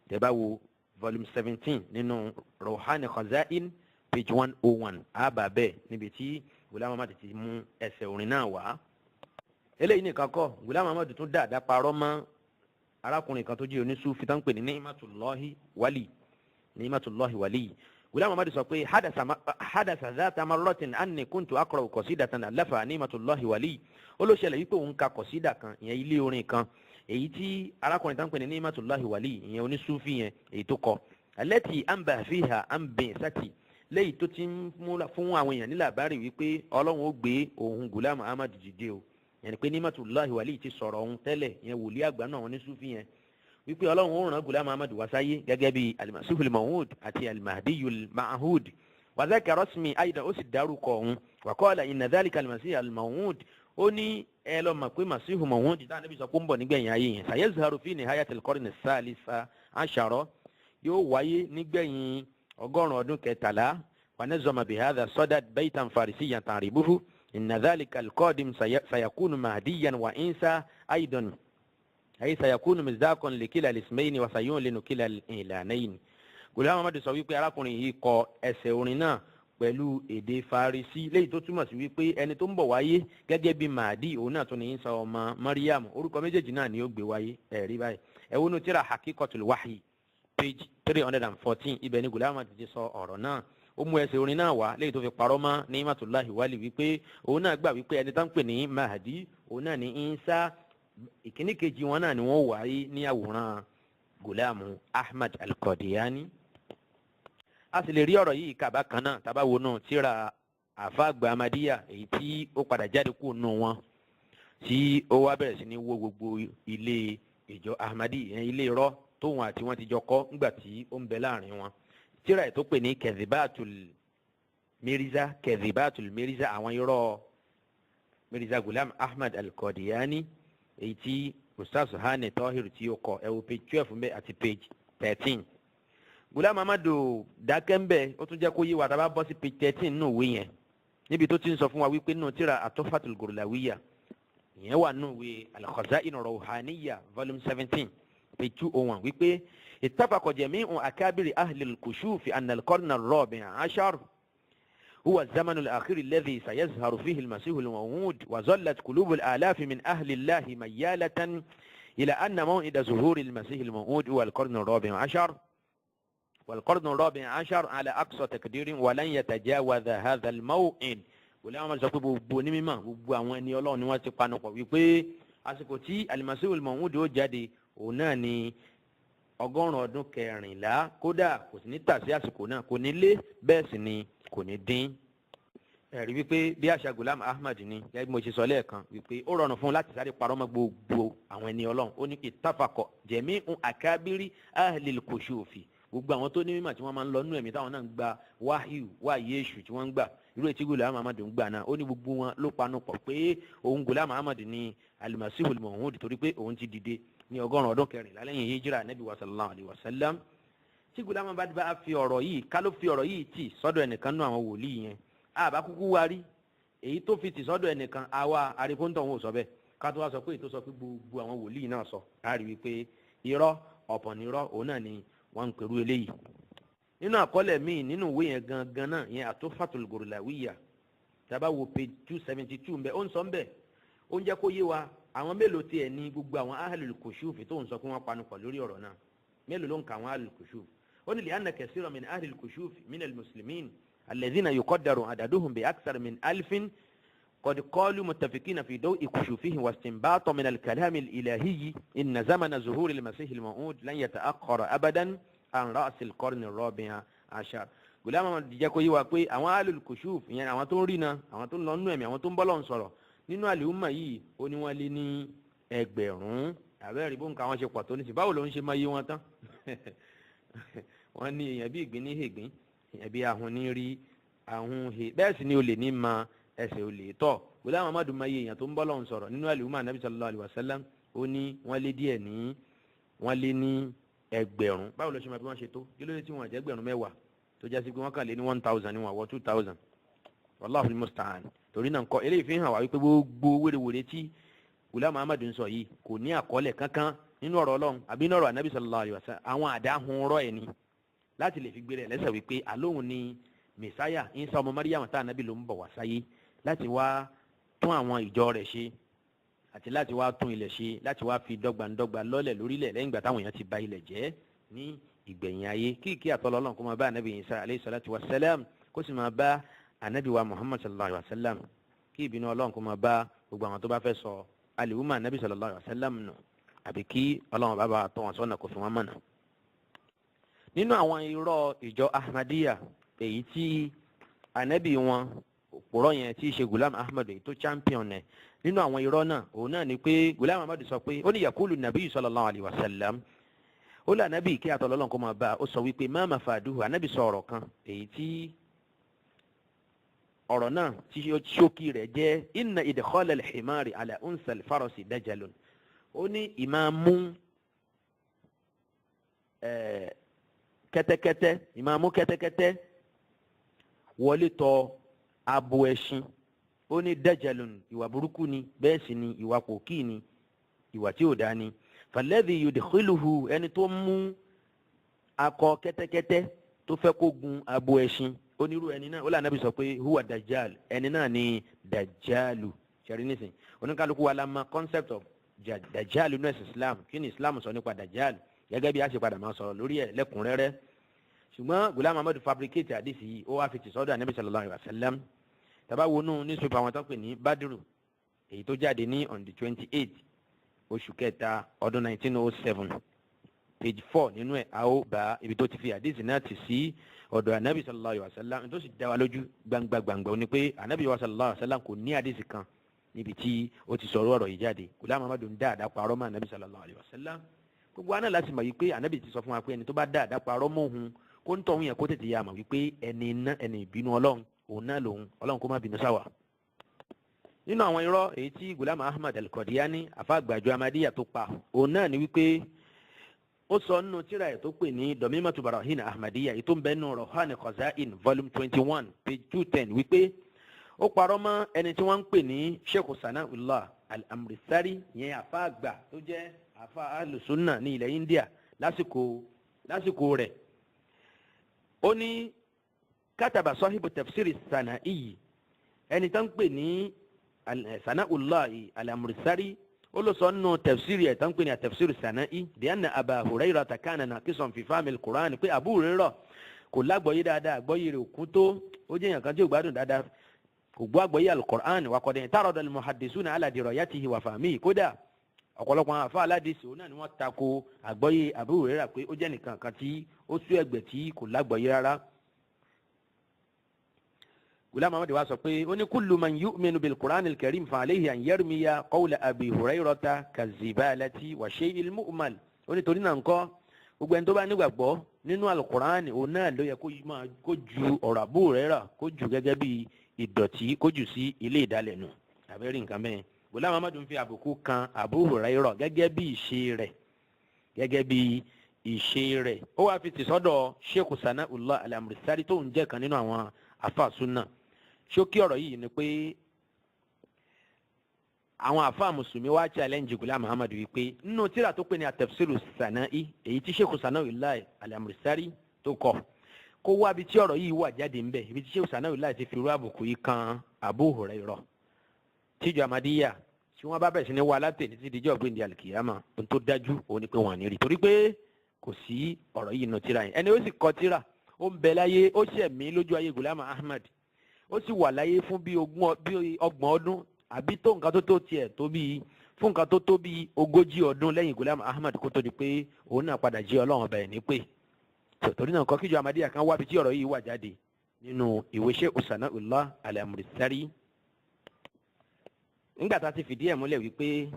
tẹ́ wo volume 17 nínú Ruhani Khazain, page 101, àbá bẹ́ẹ̀ níbi tí Ghulam Ahmad ti mú ẹsẹ̀ orin náà wá. Eléyìí nìkan kọ́, Ghulam Ahmad tún dáadáa parọ́ mọ́ arákùnrin kan tó jẹ́ onísúfì tó ń pè ní Ni'matullahi Wali. Ni'matullahi Wali, Ghulam Ahmad sọ pé hadasa dhata marratin anni kuntu aqra'u qasidatan allafa Ni'matullahi Wali. Ó ló ṣẹlẹ̀ wípé òun ka kọ̀sídà kan, ìyẹn ilé orin kan, èyí tí arákùnrin tó ń pè ní Ni'matullahi Wali, ìyẹn onísúfì yẹn, èyí tó kọ, allati anba fiha an bi'sati, léyìí tó ti ń mú fún àwọn èèyàn ní làbárì wípé Ọlọ́run ó gbé òun Ghulam Ahmad dìde o. Yẹn ni pé Ni'matullahi Wali ti sọ̀rọ̀ òun tẹ́lẹ̀, ìyẹn wòlíì àgbà náà wọn ní súfì yẹn, wípé Ọlọ́run ó rán Ghulam Ahmad wá sáyé gẹ́gẹ́ bí al-Masihul Maw'ud àti al-Mahdiyul Ma'hud. Wa dhakara ismi aidan, ó sì dárúkọ òun. Wa qala inna dhalika al-Masih al-Maw'ud, ó ní ẹ lọ mọ̀ pé Masihu Maw'ud tá níbi sọ pé ó ń bọ̀ nígbẹ̀yìn ayé yẹn, sayazharu fi nihayatil qarni salisa ashara, yóò wáyé nígbẹ̀yìn ọgọ́rùn-ún ọdún kẹtàlá. Wa nazama bihadha sadad baytan farisiyan ta'ribuhu inna dhalika al-qadim sayakunu mahdiyan wa Isa aidan, ay sayakunu mizdaqan likila al-ismayni wa sayu'linu kila al-i'lanayn. Ghulam Ahmad sọ wípé arákùnrin yìí kọ ẹsẹ̀ orin náà pẹ̀lú èdè Farisi, léyìí tó túmọ̀ sí wípé ẹni tó ń bọ̀ wáyé gẹ́gẹ́ bí Mahdi, òun náà tún ní Isa ọmọ Mariam, orúkọ méjèèjì náà ni ó gbé wáyé. Ẹ̀rí báyìí, ẹ wọnú tíra Haqiqatul Wahyi, page 314, ibẹ̀ ni Ghulam Ahmad ti sọ ọ̀rọ̀ náà. Ó mú ẹsẹ̀ orin náà wá léyìí tó fi parọ́ mọ́ Ni'matullahi Wali wípé òun náà gbà wípé ẹni tó ń pè ní Mahdi, òun náà ní Isa, ìkíní kejì wọn náà ni wọ́n wáyé ní àwòrán Ghulam Ahmad Al-Qadiani. A sì lè rí ọ̀rọ̀ yìí kàbá kan náà tábà wo náà tíra àfáàgbà Ahmadiyya, èyí tí ó padà jáde kúrò nù wọn, tí ó wá bẹ̀rẹ̀ sí ní wó gbogbo ilé ìjọ Ahmadi, ìyẹn ilé irọ́ tóun àti wọn ti jọ kọ́ ńgbà tí ó ń bẹ láàrin wọn. Tíra ẹ̀ tó pè ní Kẹ̀dìbáàtul Mirza, Kẹ̀dìbáàtul Mirza, àwọn irọ́ Mirza Ghulam Ahmad Al-Qadiani, èyí tí Ustaz Hani Tahir tí ó kọ, ẹ wo page 12 mbẹ àti page 13. Ghulam Ahmadu dákẹ́ ń bẹ̀, ó tún jẹ́ kó yé wa tá a bá bọ́ sí page 13 nínú ìwé yẹn, níbi tó ti ń sọ fún wa wípé nínú tíra At-Tuhfatul Gurlawiyya, ìyẹn wà nínú ìwé Al-Khaza'in Ruhaniyya, volume 17, page 201, wípé ittafaqa jami'u akabiri ahli al-kushufi anna al-qarna ar-rabi'a ashar هو الزمن الأخير الذي سيظهر فيه المسيح الموعود، وظلت قلوب الآلاف من أهل الله ميالة إلى أن موعد ظهور المسيح الموعود هو القرن الرابع عشر، والقرن الرابع عشر على أقصى تقدير ولن يتجاوز هذا الموعد. Wòlíì àwọn sọ pé gbogbo onímọ̀, gbogbo àwọn ẹni Ọlọ́run ni wọ́n ti panupọ̀ wípé àsìkò tí al-Masihu al-Maw'ud ó jáde, òun náà ni ọgọ́rùn-ún ọdún kẹrìnlá. Kódà kò sì ní tà sí àsìkò náà, kò ní lé, bẹ́ẹ̀ sì ni kò ní dín. Ẹ̀rí wípé bí àṣà Ghulam Ahmad ni, gẹ́gẹ́ bí mo ṣe sọ lẹ́ẹ̀kan wípé ó rọrùn fún un láti sáré parọ́ mọ́ gbogbo àwọn ẹni Ọlọ́run. Ó ní ittafaqa jami'u akabiri ahlil kushufi, gbogbo àwọn tó ní mímọ̀ tí wọ́n máa ń lọ nínú ẹ̀mí, táwọn náà ń gba wáhíù, wáyé èṣù tí wọ́n ń gbà, irú etí Ghulam Ahmad ń gbà náà, ó ní gbogbo wọn ló panu pọ̀ pé òun Ghulam Ahmad ní al-Masihul Maw'ud, torí pé òun ti dìde ní ọgọ́rùn-ún ọdún kẹrìnlá lẹ́yìn hijira Nabi wa sallallahu alayhi wa sallam. Tí Ghulam Ahmad bá fi ọ̀rọ̀ yìí, ká ló fi ọ̀rọ̀ yìí tì sọ́dọ̀ ẹnìkan nú àwọn wòlíì yẹn, àbá kúkú wa rí èyí tó fi tì sọ́dọ̀ ẹnìkan, àwa àríkóńtọ̀ òun ò sọ bẹ́ẹ̀. Ká tó wá sọ pé èyí tó sọ pé gbogbo àwọn wòlíì náà sọ, á rí wípé irọ́ ọ̀pọ̀ ní irọ́ òun náà ni wọ́n ń pèrú eléyìí. Nínú àkọọ́lẹ̀ míì nínú ìwé yẹn gangan náà, yẹn At-Tuhfatul Gurlawiyya. Tá bá wo page 272 ńbẹ, ó ń sọ ńbẹ, ó ń jẹ́ kó yé wa àwọn mélòó tiẹ̀ ní gbogbo àwọn ahlul kushuf tó ń sọ pé wọ́n panupọ̀ lórí ọ̀rọ̀ náà. Mélòó ló ń ka àwọn ahlul kushuf? Ó ní li'anna kathira min ahlil kushuf min al-muslimin alladhina yuqaddaru adaduhum bi akthar min alfin قد قالوا متفقين في ضوء كشوفهم واستنباط من الكلام الإلهي إن زمن ظهور المسيح الموعود لن يتأخر أبدا عن رأس القرن الرابع عشر. Ghulam Ahmad jẹ́ kó yé wa pé àwọn ahlul kushuf ìyẹn, àwọn tó ń rí na, àwọn tó ń lọ nínú ẹ̀mí, àwọn tó ń bọ́lọ̀ ń sọ̀rọ̀ nínú àlùmọ̀ yìí, ó ní wọ́n lé ní 1,000. Àbẹ́rẹ́ bó ń ka wọn ṣe pọ̀ tó ní sí, báwo ló ń ṣe máa yé wọn tán? Wọ́n ní èèyàn bí ìgbín ní ìgbín, èèyàn bí ahun ní rí ahun he, bẹ́ẹ̀ sì ni olè ní ma ẹsẹ̀ olè tọ̀. Ghulam Ahmad máa yé èèyàn tó ń bọ́lọ̀ ń sọ̀rọ̀ nínú àlùmọ̀ Ànábì sallallahu alaihi wasallam, ó ní wọ́n lé díẹ̀ ní wọ́n lé ní 1,000. Báwo ló ṣe máa bí wọ́n ṣe tó? Kí ló dé tí wọ́n jẹ́ 10,000 tó jásí pé wọ́n kàn lé ní 1,000 ní wọ́n wọ 2,000? Wallahu musta'an. Torí náà nǹkan eléyìí fi hàn wá wípé gbogbo wérewère tí Ghulam Ahmad ń sọ yìí kò ní àkọọ́lẹ̀ kankan nínú ọ̀rọ̀ Ọlọ́run àbí nínú ọ̀rọ̀ Ànábì sallallahu alaihi wasallam. Àwọn àdáhùn rọ̀ ẹ̀ ni láti lè fi gbé rẹ̀ lẹ́sẹ̀ wípé àlóhùn ni Mẹsáyà Ìsá ọmọ Maryam tá Ànábì ló ń bọ̀ wá sáyé láti wá tún àwọn ìjọ rẹ̀ ṣe àti láti wá tún ilẹ̀ ṣe, láti wá fi dọ́gbandọ́gba lọ́lẹ̀ lórílẹ̀ lẹ́yìn ìgbà táwọn èèyàn ti ba ilẹ̀ jẹ́ ní ìgbẹ̀yìn ayé. Kí ìkí àtọ́lọ́ Ọlọ́run kó máa bá Ànábì Ìsá alayhi salatu wa salam, kó sì máa bá Ànábì wa Muhammad sallallahu alayhi wa sallam, kí ìbínú Ọlọ́run kó máa bá gbogbo àwọn tó bá fẹ́ sọ àlìhùmà Ànábì sallallahu alayhi wa sallam nù, àbí kí Ọlọ́run bá bá tọ́ wọn sọ́nà kó fi wọ́n mọ̀nà. Nínú àwọn irọ́ ìjọ Ahmadiyya èyí tí Ànábì wọn òpùrọ́ yẹn tí í ṣe Gulam Ahmad, èyí tó champion ẹ̀, nínú àwọn irọ́ náà, òun náà ni pé Gulam Ahmad sọ pé ó ní yaqulu nàbí sallallahu alayhi wa sallam, ó lé Ànábì, kí àtọ̀lọ́lọ́n kó máa bá a, ó sọ wípé má mafaduhu. Ànábì sọ ọ̀rọ̀ kan èyí tí ọ̀rọ̀ náà tí ṣókí rẹ̀ jẹ́ inna idkhala al-himari ala unsa al-farasi dajalun. Ó ní ìmáa mú kẹ́tẹ́kẹ́tẹ́, ìmáa mú kẹ́tẹ́kẹ́tẹ́ wọlé tọ̀ abo ẹṣin, ó ní dajalun, ìwà burúkú ni, bẹ́ẹ̀ sì ni ìwà pòkì ni, ìwà tí ò dáa ni. Falladhi yudkhiluhu, ẹni tó mú akọ kẹ́tẹ́kẹ́tẹ́ tó fẹ́ kó gun abo ẹṣin, onírú ẹni náà, ó lànà bí sọ pé huwa dajjal, ẹni náà ni dajjalu. Ṣẹ̀rí nísìn, oníkálukú wa la mọ̀ concept of dajjal nínú ẹ̀sìn Islam. Kí ni Islam sọ nípa dajjal? Gẹ́gẹ́ bí a ṣe padà máa sọ̀rọ̀ lórí ẹ̀ lẹ́kùnrẹ́rẹ́. Ṣùgbọ́n Gulam Ahmad fabricate àdìsí yìí, ó wá fi tì sọ́dọ̀ Anabi sallallahu alayhi wa sallam. Tá bá wọnú newspaper àwọn tó ń pè ní Badiru, èyí tó jáde ní on the 28 oṣù kẹta ọdún 1907, page 4 nínú ẹ̀, a ó bá ibi tó ti fi àdìsí náà tì sí ọ̀dọ̀ Anabi sallallahu alayhi wa sallam. Tó sì dá wa lójú gbangba gbangba ó ní pé Anabi wa sallallahu alayhi wa sallam kò ní àdìsí kan níbi tí ó ti sọ̀rọ̀ ọ̀rọ̀ yìí jáde. Gulam Ahmad ń dá àdá parọ́ mọ́ Anabi sallallahu alayhi wa sallam. Gbogbo wa náà láti mọ̀ yìí pé Anabi ti sọ fún wa pé ẹni tó bá dá àdá parọ́ mọ́ òun, kó ń tọ̀hún yẹn kó tètè yà mọ̀ wípé ẹni iná, ẹni ìbínú Ọlọ́run òun náà lòun. Ọlọ́run kó má bínú sáwà. Nínú àwọn irọ́ èyí tí Gulam Ahmad al-Qadiani, àfàgbàjọ Ahmadiyya, tó pa, òun náà ni wípé ó sọ nínú tírà ẹ̀ tó pè ní Domimatu Barahin Ahmadiyya, èyí tó ń bẹ nínú Rohani Khazain, volume 21, page 210, wípé ó parọ́ mọ́ ẹni tí wọ́n ń pè ní Sheikh Sanaullah al-Amritsari yẹn, àfàgbà tó jẹ́ àfà alùsùnà ní ilẹ̀ India lásìkò rẹ̀. Ó ní kataba sahibu tafsiri Sana'i, ẹni tó ń pè ní Sanaullah al-Amritsari, ó lọ sọ nínú tafsiri ẹ̀ tó ń pè ní tafsiri Sana'i bí anna Aba Hurairata kana naqisan fi fahmi al-Qur'an, pé Abu Hurairah kò lágbọ́yé dáadáa, àgbọ́yé rẹ̀ òkú tó, ó jẹ́ èèyàn kan tí ò gbádùn dáadáa, kò gbọ́ àgbọ́yé al-Qur'an. Wa qad i'tarada al-muhaddisuna ala dirayatihi wa fahmihi. Kódà ọ̀pọ̀lọpọ̀ àwọn àfa aládìsí òun náà ni wọ́n tako àgbọ́yé Abu Hurairah, pé ó jẹ́ nìkan kan tí ó sú ẹgbẹ́ tí kò lágbọ́yé rárá. Gulam Ahmad wa sọ pé ó ní kullu man yu'minu bil Qur'an al-Karim fa alayhi an yarmiya qawla Abi Hurayrata kazibalati wa shay'il mu'mal. Ó ní torí náà ńkọ́, gbogbo ẹni tó bá nígbàgbọ́ nínú alukur'an, òun náà ló yẹ kó máa kó ju ọ̀rọ̀ Abu Hurairah, kó ju gẹ́gẹ́ bí ìdọ̀tí, kó jù sí ilé ìdálẹ̀ nù. Àbẹ́rẹ́ nǹkan bẹ́ẹ̀, Gulam Ahmad ń fi àbùkù kan Abu Hurairah gẹ́gẹ́ bí ìṣe rẹ̀, gẹ́gẹ́ bí ìṣe rẹ̀. Ó wáá fi tì sọ́dọ̀ Sheikh Sanaullah al-Amritsari tó ń jẹ́ kan nínú àwọn afa sunna. Ṣókí ọ̀rọ̀ yìí ni pé àwọn àfa mùsùlùmí wá challenge Gulam Ahmad wípé nínú tírà tó pè ní at-Tafsiru Sana'i, èyí tí Sheikh Sanaullah al-Amritsari tó kọ, kó mú àdìsí kan wá tó Kó wá ibi tí ọ̀rọ̀ yìí wà jáde ńbẹ̀, ibi tí Sheikh Sanaullahi ti fi rú àbùkù yìí kan Abu Hurairah. Tíjọ Ahmadiyya tí wọ́n bá bẹ̀rẹ̀ sí ní wá látẹ̀ ní títí dijọ́ gbẹ̀ndẹ̀ alikiyama, ohun tó dájú òun ni pé wọ́n à ní rí, torí pé kò sí ọ̀rọ̀ yìí nù tíra yẹn. Ẹni ó sì kọ tíra, ó ń bẹ láyé, ó ṣẹ̀mí lójú ayé Ghulam Ahmad, ó sì wà láyé fún bí ogún bí 30 ọdún àbí tó nǹkan tó tó tiẹ̀ tó bí fún nǹkan tó tó bí 40 ọdún lẹ́yìn Ghulam Ahmad, kó tó di pé òun náà padà jẹ́ Ọlọ́run ọba ẹ̀ ní pé. Torí náà kọ́, kíjọ Ahmadiyya kan wábi tí ọ̀rọ̀ yìí wà jáde nínú ìwé Sheikh Sanaullahi Al-Amritsari. Nígbà tá a ti fìdí ẹ̀ múlẹ̀ wípé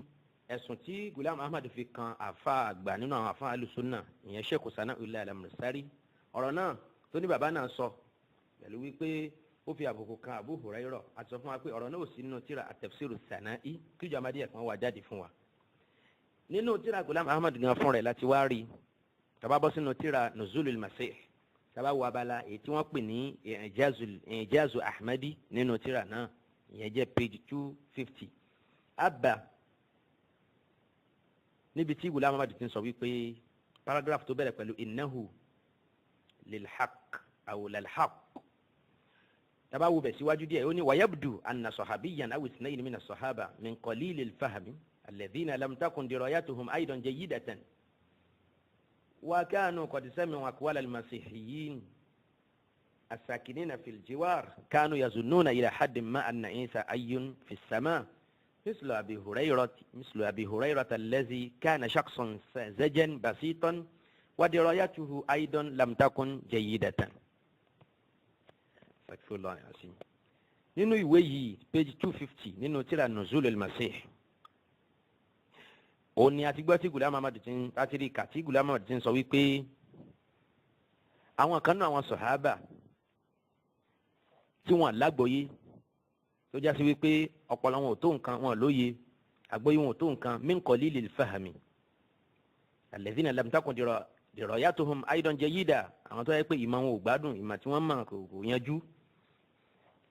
ẹ̀sùn tí Ghulam Ahmad fi kan àfa àgbà nínú àwọn àfa alùsùnà, ìyẹn Sheikh Sanaullahi Al-Amritsari, ọ̀rọ̀ náà tó ní bàbá náà sọ pẹ̀lú wípé ó fi àbùkù kan Abu Hurairah, àti sọ fún wa pé ọ̀rọ̀ náà ò sí nínú tíra At-Tafsiru Sana'i. Kíjọ Ahmadiyya kan wà jáde fún wa nínú tíra Ghulam Ahmad gan fún rẹ̀ láti wá rí. Tá bá bọ́ sínú tíra Nuzulul Masih, tá bá wo abala èyí tí wọ́n pè ní I'jazu Ahmadi nínú tíra náà, ìyẹn jẹ́ page 250, abba níbi tí Ghulam Ahmad ti ń sọ wípé paragraph tó bẹ̀rẹ̀ pẹ̀lú innahu lilhaq aw lalhaq, tá bá wo bẹ̀ síwájú díẹ̀, ó ní wayabdu anna sahabiyyan aw ithnayn min as-sahaba min qalilil fahmi alladhina lam takun dirayatuhum aydan jayyidatan wa kanu qad sami'u aqwal al-masihiyyin الساكنين في الجوار كانوا يظنون إلى حد ما أن عيسى حي في السماء مثل أبي هريرة الذي كان شخصا ساذجا بسيطا ودرايته أيضا لم تكن جيدة. أستغفر الله العظيم. Nínú ìwé yìí, page 250 nínú tírà Nuzul al-Masih, òun ni a ti gbọ́ tí Ghulam Ahmad ti ń láti rí kà tí Ghulam Ahmad ti ń sọ wípé àwọn kan náà, àwọn sọ̀hábà tí wọ́n lágbọ́yé, tó já sí wípé ọpọlọ wọn ò tó nǹkan, wọn lóye, àgbọ́yé wọn ò tó nǹkan, min qalilil fahmi alladhina lam takun dirayatuhum aidan jayyida, àwọn tó yẹ pé ìmọ̀ wọn ò gbádùn, ìmọ̀ tí wọ́n mọ̀ kò yanjú,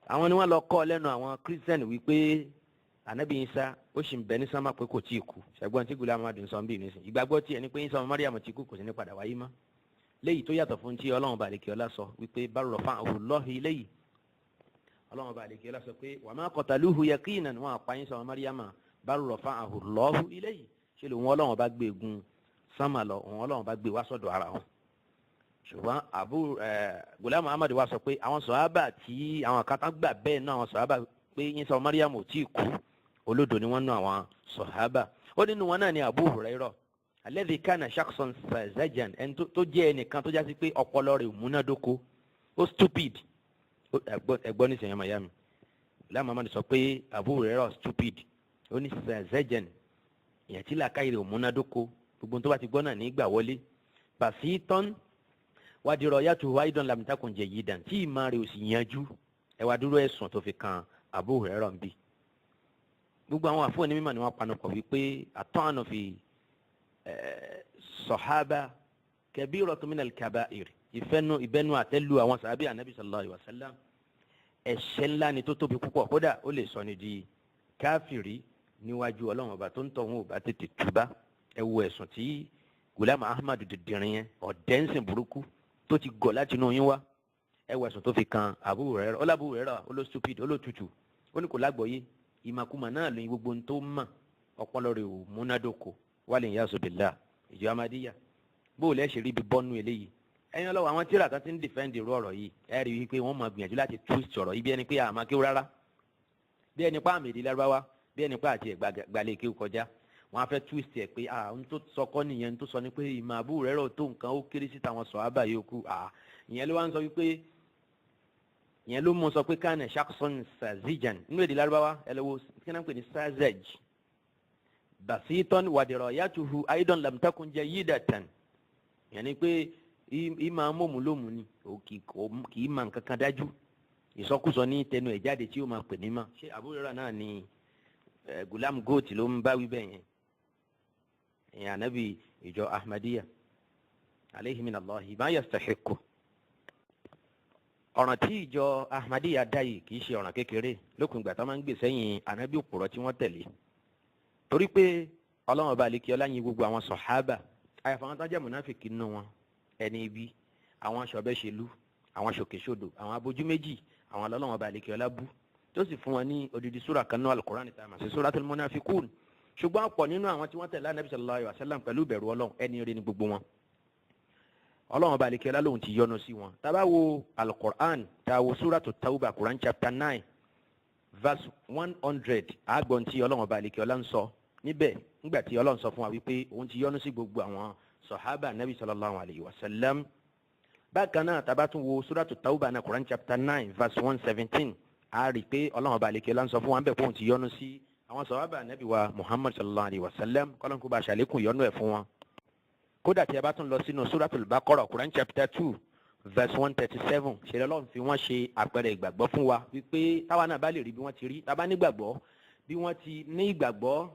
àwọn ni wọ́n lọ kọ́ lẹ́nu àwọn Christian wípé Anabi Isa ó sì ń bẹ ní sánmà, pé kò tí ì kú. Ṣẹ́gbọ́n tí Ghulam Ahmad ń sọ bí nísìn, ìgbàgbọ́ tí ẹni pé Isa ọmọ Mariam ti kú, kò sí ní padà wáyé mọ́, léyìí tó yàtọ̀ fún tí Ọlọ́run bá àlekè ọlá sọ wípé bal rafa'ahu Allahu ilayhi. Ọlọ́run bá àlekè ọlá sọ pé wa ma qataluhu yaqinan, wọn àpá Isa ọmọ Mariam, bal rafa'ahu Allahu ilayhi, ṣe lòun Ọlọ́run bá gbé egun sánmà lọ, òun Ọlọ́run bá gbé wá sọ́dọ̀ ara wọn. Ṣùgbọ́n Abu Ghulam Ahmad wa sọ pé àwọn sọ̀hábà tí àwọn kan tán gbà bẹ́ẹ̀ náà, àwọn sọ̀hábà pé Isa ọmọ Mariam ò tí ì kú, olódo ni wọ́n ná àwọn sọ̀hábà. Ó nínú wọn náà ni Abu Hurairah alladhi kana shakhsan sazajan, ẹni tó jẹ́ ẹnìkan tó jásí pé ọpọlọ rẹ̀ ò múnádóko, ó stupid. Ẹgbọ́n ní sẹ́yìn mayami, Ghulam Ahmad sọ pé Abu Hurairah stupid. Ó ní sazajan, ìyẹn tí làákàyè rẹ̀ ò múnádóko, gbogbo tó bá ti gbọ́ náà ní gbà wọlé, basitan wadirayatuhu aidan lam takun jayyidan, tí ìmọ̀ rẹ̀ ò sì yanjú. Ẹ wá dúró ẹ̀sùn tó fi kan Abu Hurairah ń bí. Gbogbo àwọn àfọwọ́ni mímọ̀ ni wọ́n panupọ̀ wípé àtọ́nù fi sọ̀hábà kabiratu minal kaba'ir, ìfẹ́nu ìbẹ́nu àtẹ́lu àwọn sàábì Ànábì sallallahu alaihi wasallam, ẹ̀ṣẹ̀ ńlá ni tó tóbi púpọ̀. Kódà ó lè sọ ni di káfìrí níwájú Ọlọ́run Ọba tó ń tọ̀ wọn ò bá tètè túbá. Ẹ wo ẹ̀sùn tí Ghulam Ahmad dìndìnrín yẹn, ọ̀dẹ́nsìn burúkú tó ti gọ̀ láti inú yín wá, ẹ wo ẹ̀sùn tó fi kan Abu Hurairah. Ó l'Abu Hurairah ó ló stupid, ó ló tutù, ó ní kò lágbọ̀ọ́yé, ìmàkùmà náà lóyún, gbogbo ohun tó mọ̀ ọpọlọ rẹ̀ ò múnádóko. Wal iyazu billah. Ìjọ Ahmadiyya, bó o lẹ́ ṣe rí ibi bọ́nú eléyìí? Ẹ̀yin ọlọ́wọ́ àwọn tíra kan ti ń defend irú ọ̀rọ̀ yìí, ẹ rí i pé wọ́n máa gbìyànjú láti twist ọ̀rọ̀ yìí, bí ẹni pé àmọ́ kéwú rárá, bí ẹni pa àmì èdè Lárúbáwá, bí ẹni pa àti ẹ̀gbàlẹ̀ kéwú kọjá. Wọ́n á fẹ́ twist ẹ̀ pé ah, ohun tó sọ kọ́ nìyẹn, ohun tó sọ ni pé ìmọ̀ Abu Hurairah tó nǹkan, ó kéré sí tàwọn sọ̀hábà yòókù. Ah, ìyẹn ló wá ń sọ wípé, ìyẹn ló mú sọ pé kana shakhsan sazijan. Nínú èdè Lárúbáwá, ẹ lọ́wọ́ kí náà ń pè ní sazaj, basitan wadirayatuhu aidan lam takun jayyidatan, ìyẹn ni pé ìmọ̀ amóhùn lómù ni, kì í mọ nǹkan kan dájú, ìsọkúsọ ní tẹnu ẹ̀ jáde tí ó máa pè ní mà. Ṣé Abu Hurairah náà ni Gulam Goat ló ń bá wí bẹ́ẹ̀ yẹn? Ìyẹn Ànábì ìjọ Ahmadiyya, alayhi minallahi ma yastahiqu. Ọ̀ràn tí ìjọ Ahmadiyya dá yìí kì í ṣe ọ̀ràn kékeré lókun ìgbà tó máa ń gbè sẹ́yìn Ànábì òpùrọ̀ tí wọ́n tẹ̀lé, torí pé Ọlọ́run Ọba àlekí ọlá yin gbogbo àwọn sọ̀hábà, àyàfà àwọn tó jẹ́ mùnáfìkì nínú wọn, ẹni ibi, àwọn aṣọ̀bẹ́ṣelú. Àwọn ṣòkèṣodò, àwọn abojú méjì, àwọn Ọlọ́run Ọba àlekè ọlá bú, tó sì fún wọn ní odidi súra kan náà, Al-Qur'an tá a mọ̀ sí Suratul Munafiqun. Ṣùgbọ́n ọ̀pọ̀ nínú àwọn tí wọ́n tẹ̀lé Ànábì sallallahu alaihi wasallam pẹ̀lú ìbẹ̀rù Ọlọ́run, ẹni rí ni gbogbo wọn. Ọlọ́run Ọba àlekè ọlá lòun ti yọ́nú sí wọn. Tá bá wo Al-Qur'an, tá a wo Suratu Tawbah, Quran chapter 9 verse 100, àgbọ̀n tí Ọlọ́run Ọba àlekè ọlá ń sọ níbẹ̀ nígbà tí Ọlọ́run sọ fún wa wípé òun ti yọ́nú sí gbogbo àwọn sọ̀hábà Nabi sallallahu alayhi wa sallam. Bákan náà, tá bá tún wo Suratu Tawbah náà, Quran chapter 9 verse 117, a rí i pé Ọlọ́run Ọba àlekè ọlá ń sọ fún wa níbẹ̀ pé òun ti yọ́nú sí àwọn sọ̀hábà Nabi wa Muhammad sallallahu alayhi wa sallam, kọ́lọ́n kó bá ṣàlékún yọ́nú ẹ̀ fún wọn. Kódà, tí a bá tún lọ sínú Suratul Baqarah, Quran chapter 2 verse 137, ṣe lọ́lọ́run fi wọ́n ṣe àpẹẹrẹ ìgbàgbọ́ fún wa wípé táwa náà bá lè rí bí wọ́n ti rí, tá a bá nígbàgbọ́ bí wọ́n ti ní ìgbàgbọ́,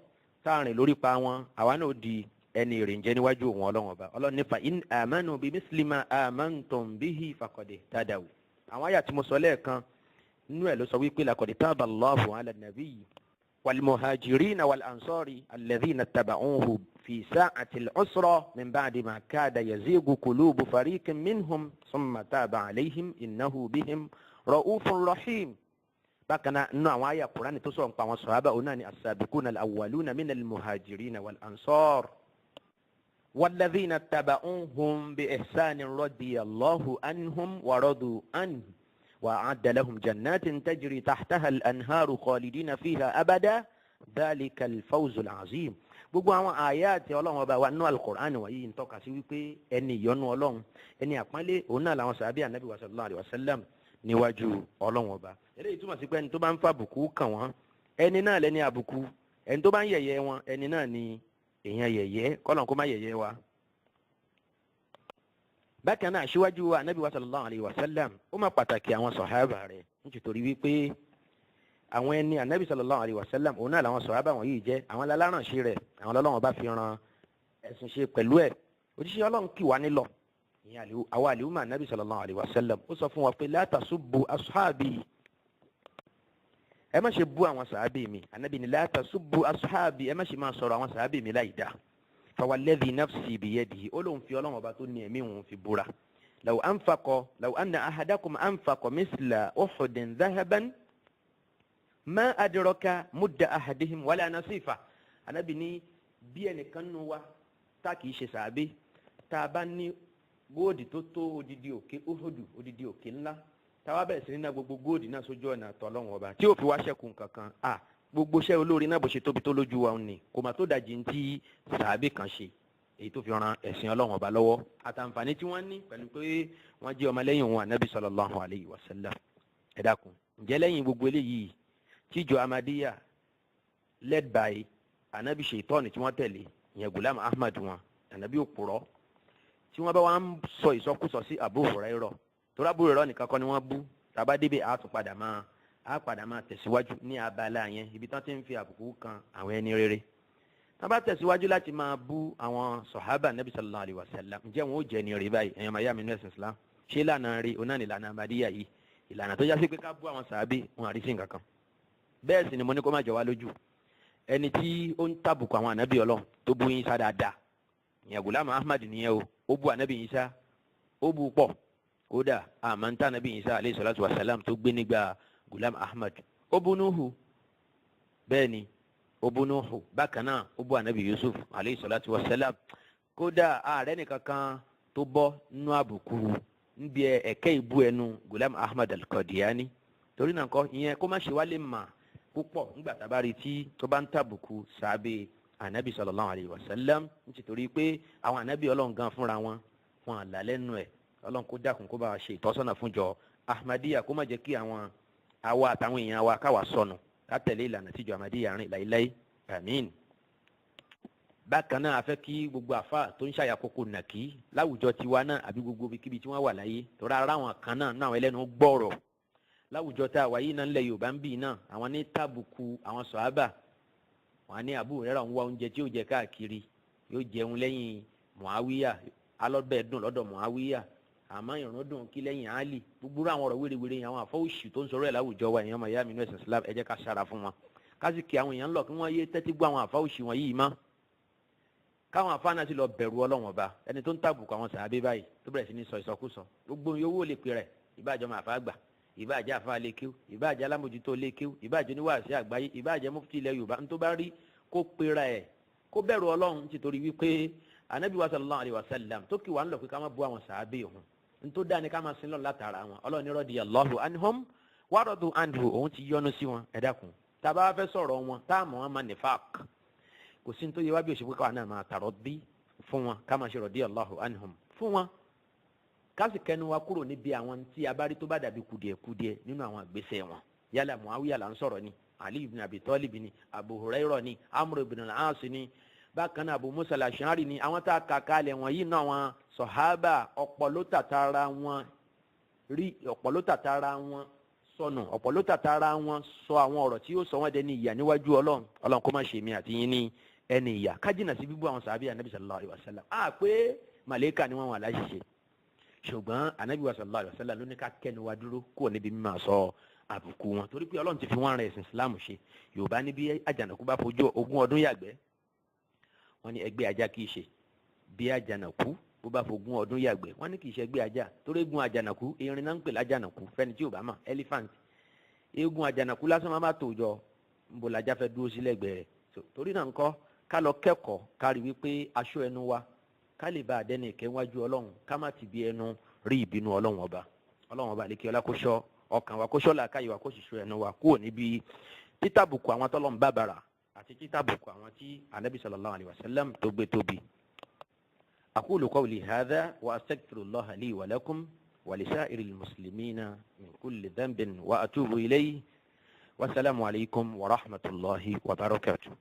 tá a rìn lórí pa wọn, àwa náà di ẹni ìrìnjẹ níwájú òun Ọlọ́run Ọba. Ọlọ́run ní fa in amanu bi mislima amantum bihi faqad ihtadaw. Àwọn àyà tí mo sọ lẹ́ẹ̀kan nínú ẹ̀ ló sọ wípé laqad taba Allahu ala nabiyyi wal muhajirina wal ansari alladhina taba'uhu fi sa'ati al-usra min ba'di ma kada yazigu qulubu fariqin minhum thumma taba alayhim innahu bihim ra'ufun rahim. Bákan náà, nínú àwọn àyà Kúránì tó sọ̀rọ̀ nípa àwọn sọ̀hábà, òun náà ni as-sabiquna al-awwaluna min al-muhajirina wal ansar والذين اتبعوهم بإحسان رضي الله عنهم ورضوا عنه وأعد لهم جنات تجري تحتها الأنهار خالدين فيها أبدا ذلك الفوز العظيم. Gbogbo àwọn àyà tí Ọlọ́run Ọba wa nínú Alukur'an wọ̀nyí ń tọ́ka sí wípé ẹni ìyọ́nú Ọlọ́run, ẹni àpọ́nlé, òun náà làwọn sàbí Ànábì wa sallallahu alayhi wa sallam níwájú Ọlọ́run Ọba. Eléyìí túmọ̀ sí pé ẹni tó bá ń fa àbùkù kàn wọ́n, ẹni náà lẹ́ni àbùkù. Ẹni tó bá ń yẹ̀yẹ́ wọn, ẹni náà ni èèyàn yẹ̀yẹ́. Kọ́lọ́n kó má yẹ̀yẹ́ wa. Bákan náà, aṣíwájú wa Anabi wa sallallahu alayhi wa sallam, ó má pàtàkì àwọn sọ̀hábà rẹ̀, nítorí wípé àwọn ẹni Anabi sallallahu alayhi wa sallam, òun náà làwọn sọ̀hábà wọ̀nyí jẹ́. Àwọn alárànṣe rẹ̀, àwọn Ọlọ́run bá fi ran ẹ̀sìn ṣe pẹ̀lú ẹ̀. Òjíṣẹ́ Ọlọ́run kì wá nílọ̀, ìyẹn àwa àlùmọ̀ Anabi sallallahu alayhi wa sallam. Ó sọ fún wa pé la tasubbu ashabi, ẹ má ṣe bú àwọn sàábì mi. Anabi ni la tasubbu ashabi, ẹ má ṣe máa sọ̀rọ̀ àwọn sàábì mi láì dáa. Fawalladhi nafsi biyadihi, ó lóun fi Ọlọ́run Ọba tó ní ẹ̀mí òun fi búra, law anfaqa law anna ahadakum anfaqa misla Uhudin dhahaban ma adraka mudda ahadihim wala nasifa. Anabi ní bí ẹnìkan nù wa tá kìí ṣe sàábì, tá a bá ní góòdì tó tó odidi òkè Uhudu, odidi òkè ńlá, táwa bẹ̀rẹ̀ sí ní ná gbogbo góòdì náà sójú ọ̀nà tọ́lọ́wọ́n Ọba, tí ò fi wá ṣẹ́kù kankan, à gbogbo iṣẹ́ olóore náà, bó ṣe tóbi tó lójú wa ni, kò má tó dajì tí sàábì kan ṣe, èyí tó fi ran ẹ̀sìn Ọlọ́run Ọba lọ́wọ́, àtàǹfààní tí wọ́n ní pẹ̀lú pé wọ́n jẹ́ ọmọlẹ́yìn òun Ànábì sallallahu alayhi wa sallam. Ẹ dákun, ǹjẹ́ lẹ́yìn gbogbo eléyìí, tíjọ Ahmadiyya led by Anabi Ṣètọ́ni tí wọ́n tẹ̀lé, ìyẹn Gulam Ahmad wọn, Anabi òpùrọ́, tí wọ́n bá wá ń sọ ìsọkúsọ sí Abu Hurairah, torí Abu Hurairah nìkan kọ́ ni wọ́n bú. Tàbá débẹ̀, á tún padà máa á padà máa tẹ̀síwájú ní abala yẹn, ibi tán ti ń fi àbùkù kan àwọn ẹni rere. Tán bá tẹ̀síwájú láti máa bú àwọn sọ̀hábà Nabi sallallahu alayhi wa sallam, ǹjẹ́ wọn ó jẹ́ ní rí báyìí? Ẹ̀yàn máa yá mi ní ẹ̀sìn Islam, ṣé ìlànà rí oná ní ìlànà Ahmadiyya yìí, ìlànà tó já sí pé ká bú àwọn sàábì, wọn àrí sí nǹkan kan? Bẹ́ẹ̀ sì ni mo ní kó má jọ wá lójú. Ẹni tí ó ń tàbùkù àwọn ànábì Ọlọ́run, tó bú Ìsá dáadáa, ìyẹn Gulam Ahmad nìyẹn o. Ó bú ànábì Ìsá, ó bú pọ̀. Kódà, àmọ́ ń tà ànábì Ìsá aleyhi salatu wa salam tó gbé nígbà Gulam Ahmad. Ó bú Nuhu, bẹ́ẹ̀ ni, ó bú Nuhu. Bákan náà, ó bú ànábì Yusuf aleyhi salatu wa salam. Kódà, ààrẹ nìkan kan tó bọ́ nínú àbùkù níbi ẹ̀kẹ́ ìbú ẹnu Gulam Ahmad al-Qadiani. Torí náà kọ́, ìyẹn kó má ṣe wá lè mà púpọ̀ nígbà tá a bá rí tí tó bá ń tàbùkù sábẹ́ ànábì sallallahu alayhi wa sallam, nítorí pé àwọn ànábì Ọlọ́run gan fúnra wọn, wọn àlà lẹ́nu ẹ̀. Ọlọ́run kó dákun, kó bá wa ṣe ìtọ́sọ́nà fúnjọ Ahmadiyya, kó má jẹ́ kí àwọn àwa àtàwọn èèyàn wa káwa sọnù ká tẹ̀lé ìlànà tíjọ Ahmadiyya rìn láíláí. Àmín. Bákan náà, a fẹ́ kí gbogbo àfa tó ń ṣàyàkókò nàkí láwùjọ tiwa náà, àbí gbogbo ibikíbi tí wọ́n wà láyé, torí ara àwọn kan náà náà, àwọn ẹlẹ́nu gbọ́rọ̀ láwùjọ tá a wáyé náà, ńlẹ̀ Yorùbá ń bì náà, àwọn ní tàbùkù àwọn sọ̀hábà. Wọn ní Abu Hurairah ń wá oúnjẹ tí yóò jẹ káàkiri, yóò jẹun lẹ́yìn Muawiya, alọ́bẹ̀ dùn lọ́dọ̀ Muawiya, àmọ́ ìrún dùn kí lẹ́yìn Ali. Gbogbo àwọn ọ̀rọ̀ wérewère yẹn, àwọn àfọwọ́sì tó ń sọ̀rọ̀ ẹ̀ láwùjọ wa, èèyàn máa yá mi ní ẹ̀sìn Islam, ẹ jẹ́ ká ṣára fún wọn, ká sì kí àwọn èèyàn lọ kí wọ́n yé tẹ́tí gbọ́ àwọn àfọwọ́sì wọn yìí mọ́, káwọn afáàná sì lọ bẹ̀rù Ọlọ́wọ́n Ọba. Ẹni tó ń tàbùkù àwọn sàábé báyìí, tó bẹ̀rẹ̀ sí ní sọ ìsọkúsọ, gbogbo yòówó lè pè rẹ̀. Ìbáàjọ́ máa fà gbà, ìbáàjẹ́ àfa lékéw, ìbáàjẹ́ alámòjútó lékéw, ìbáàjẹ́ oníwàásí àgbáyé, ìbáàjẹ́ mufti ilẹ̀ Yorùbá, ní tó bá rí kó pera ẹ̀, kó bẹ̀rù Ọlọ́run, títorí wípé Anabi wa sallallahu alayhi wa sallam tó kì wá ń lọ pé ká má bu àwọn sàábì òun, ní tó dáa ni ká máa sin lọ́n látara wọn. Ọlọ́run ní radiyallahu anhum wa radu anhu, òun ti yọ́nú sí wọn. Ẹ dákun, tá a bá fẹ́ sọ̀rọ̀ wọn, tá a mọ̀ wọn máa nifaq, kò sí ní tó yẹ wá bí òṣèlú káwa náà máa tààrọ̀ bí fún wọn, ká máa ṣe radiyallahu anhum fún wọn, ká sì kẹnu wa kúrò níbi àwọn tí a bá rí tó bá dàbí kùdìẹ̀kudiẹ nínú àwọn àgbésẹ̀ wọn. Yálà Muawiya là ń sọ̀rọ̀ ni, Ali ibn Abi Talib ni, Abu Hurairah ni, Amr ibn al-As ni, bákan náà Abu Musa al-Ash'ari ni, àwọn tá a kà kalẹ̀ wọ̀nyí náà, àwọn sọ̀hábà, ọ̀pọ̀ ló tàtàrà wọn rí, ọ̀pọ̀ ló tàtàrà wọn sọnù, ọ̀pọ̀ ló tàtàrà wọn sọ àwọn ọ̀rọ̀ tí yóò sọ wọ́n dẹni ìyà níwájú Ọlọ́run. Ọlọ́run kó má ṣe mí àti yín ní ẹni ìyà. Kájìnà sí bíbú àwọn sàábì Anabi sallallahu alayhi wa sallam. A pé màlẹ́kà ni wọ́n wà láṣìṣe, ṣùgbọ́n Anabi wa sallallahu alayhi wa sallam ló ní ká kẹ́nu wa dúró kúrò níbi mímọ́ sọ àbùkù wọn, torí pé Ọlọ́run ti fi wọ́n rẹ̀ ẹ̀sìn Islam ṣe. Yorùbá níbi àjànàkú bá fojú ogún ọdún yàgbẹ́, wọ́n ní ẹgbẹ́ ajá kì í ṣe. Bí àjànàkú bó bá fogún ọdún yàgbẹ́, wọ́n ní kì í ṣe ẹgbẹ́ ajá, torí eégún àjànàkú, erin náà ń pè lájànàkú fẹ́ni tí ò bá mọ̀, elephant, eégún àjànàkú lásán máa má tó jọ nbó lajá fẹ́ dúró sí lẹ́gbẹ̀ẹ́ rẹ̀. Torí náà ńkọ́, ká lọ kẹ́kọ̀ọ́, ká rí wípé aṣọ ẹnu wa, ká lè bá àdẹ́nì ìkẹ́wájú Ọlọ́run, ká má ti bí ẹnu rí ìbínú Ọlọ́run Ọba. Ọlọ́run Ọba àlékè ọlá kó ṣọ́ ọkàn wa, kó ṣọ́ làákàyè wa, kó sì ṣọ́ ẹnu wa kúrò níbi títàbùkù àwọn tọ́lọ́run bàbàrà àti títàbùkù àwọn tí Anabi sallallahu alayhi wa sallam tó gbé tóbi. أقول قولي هذا وأستغفر الله لي ولكم ولسائر المسلمين من كل ذنب وأتوب إليه، والسلام عليكم ورحمة الله وبركاته.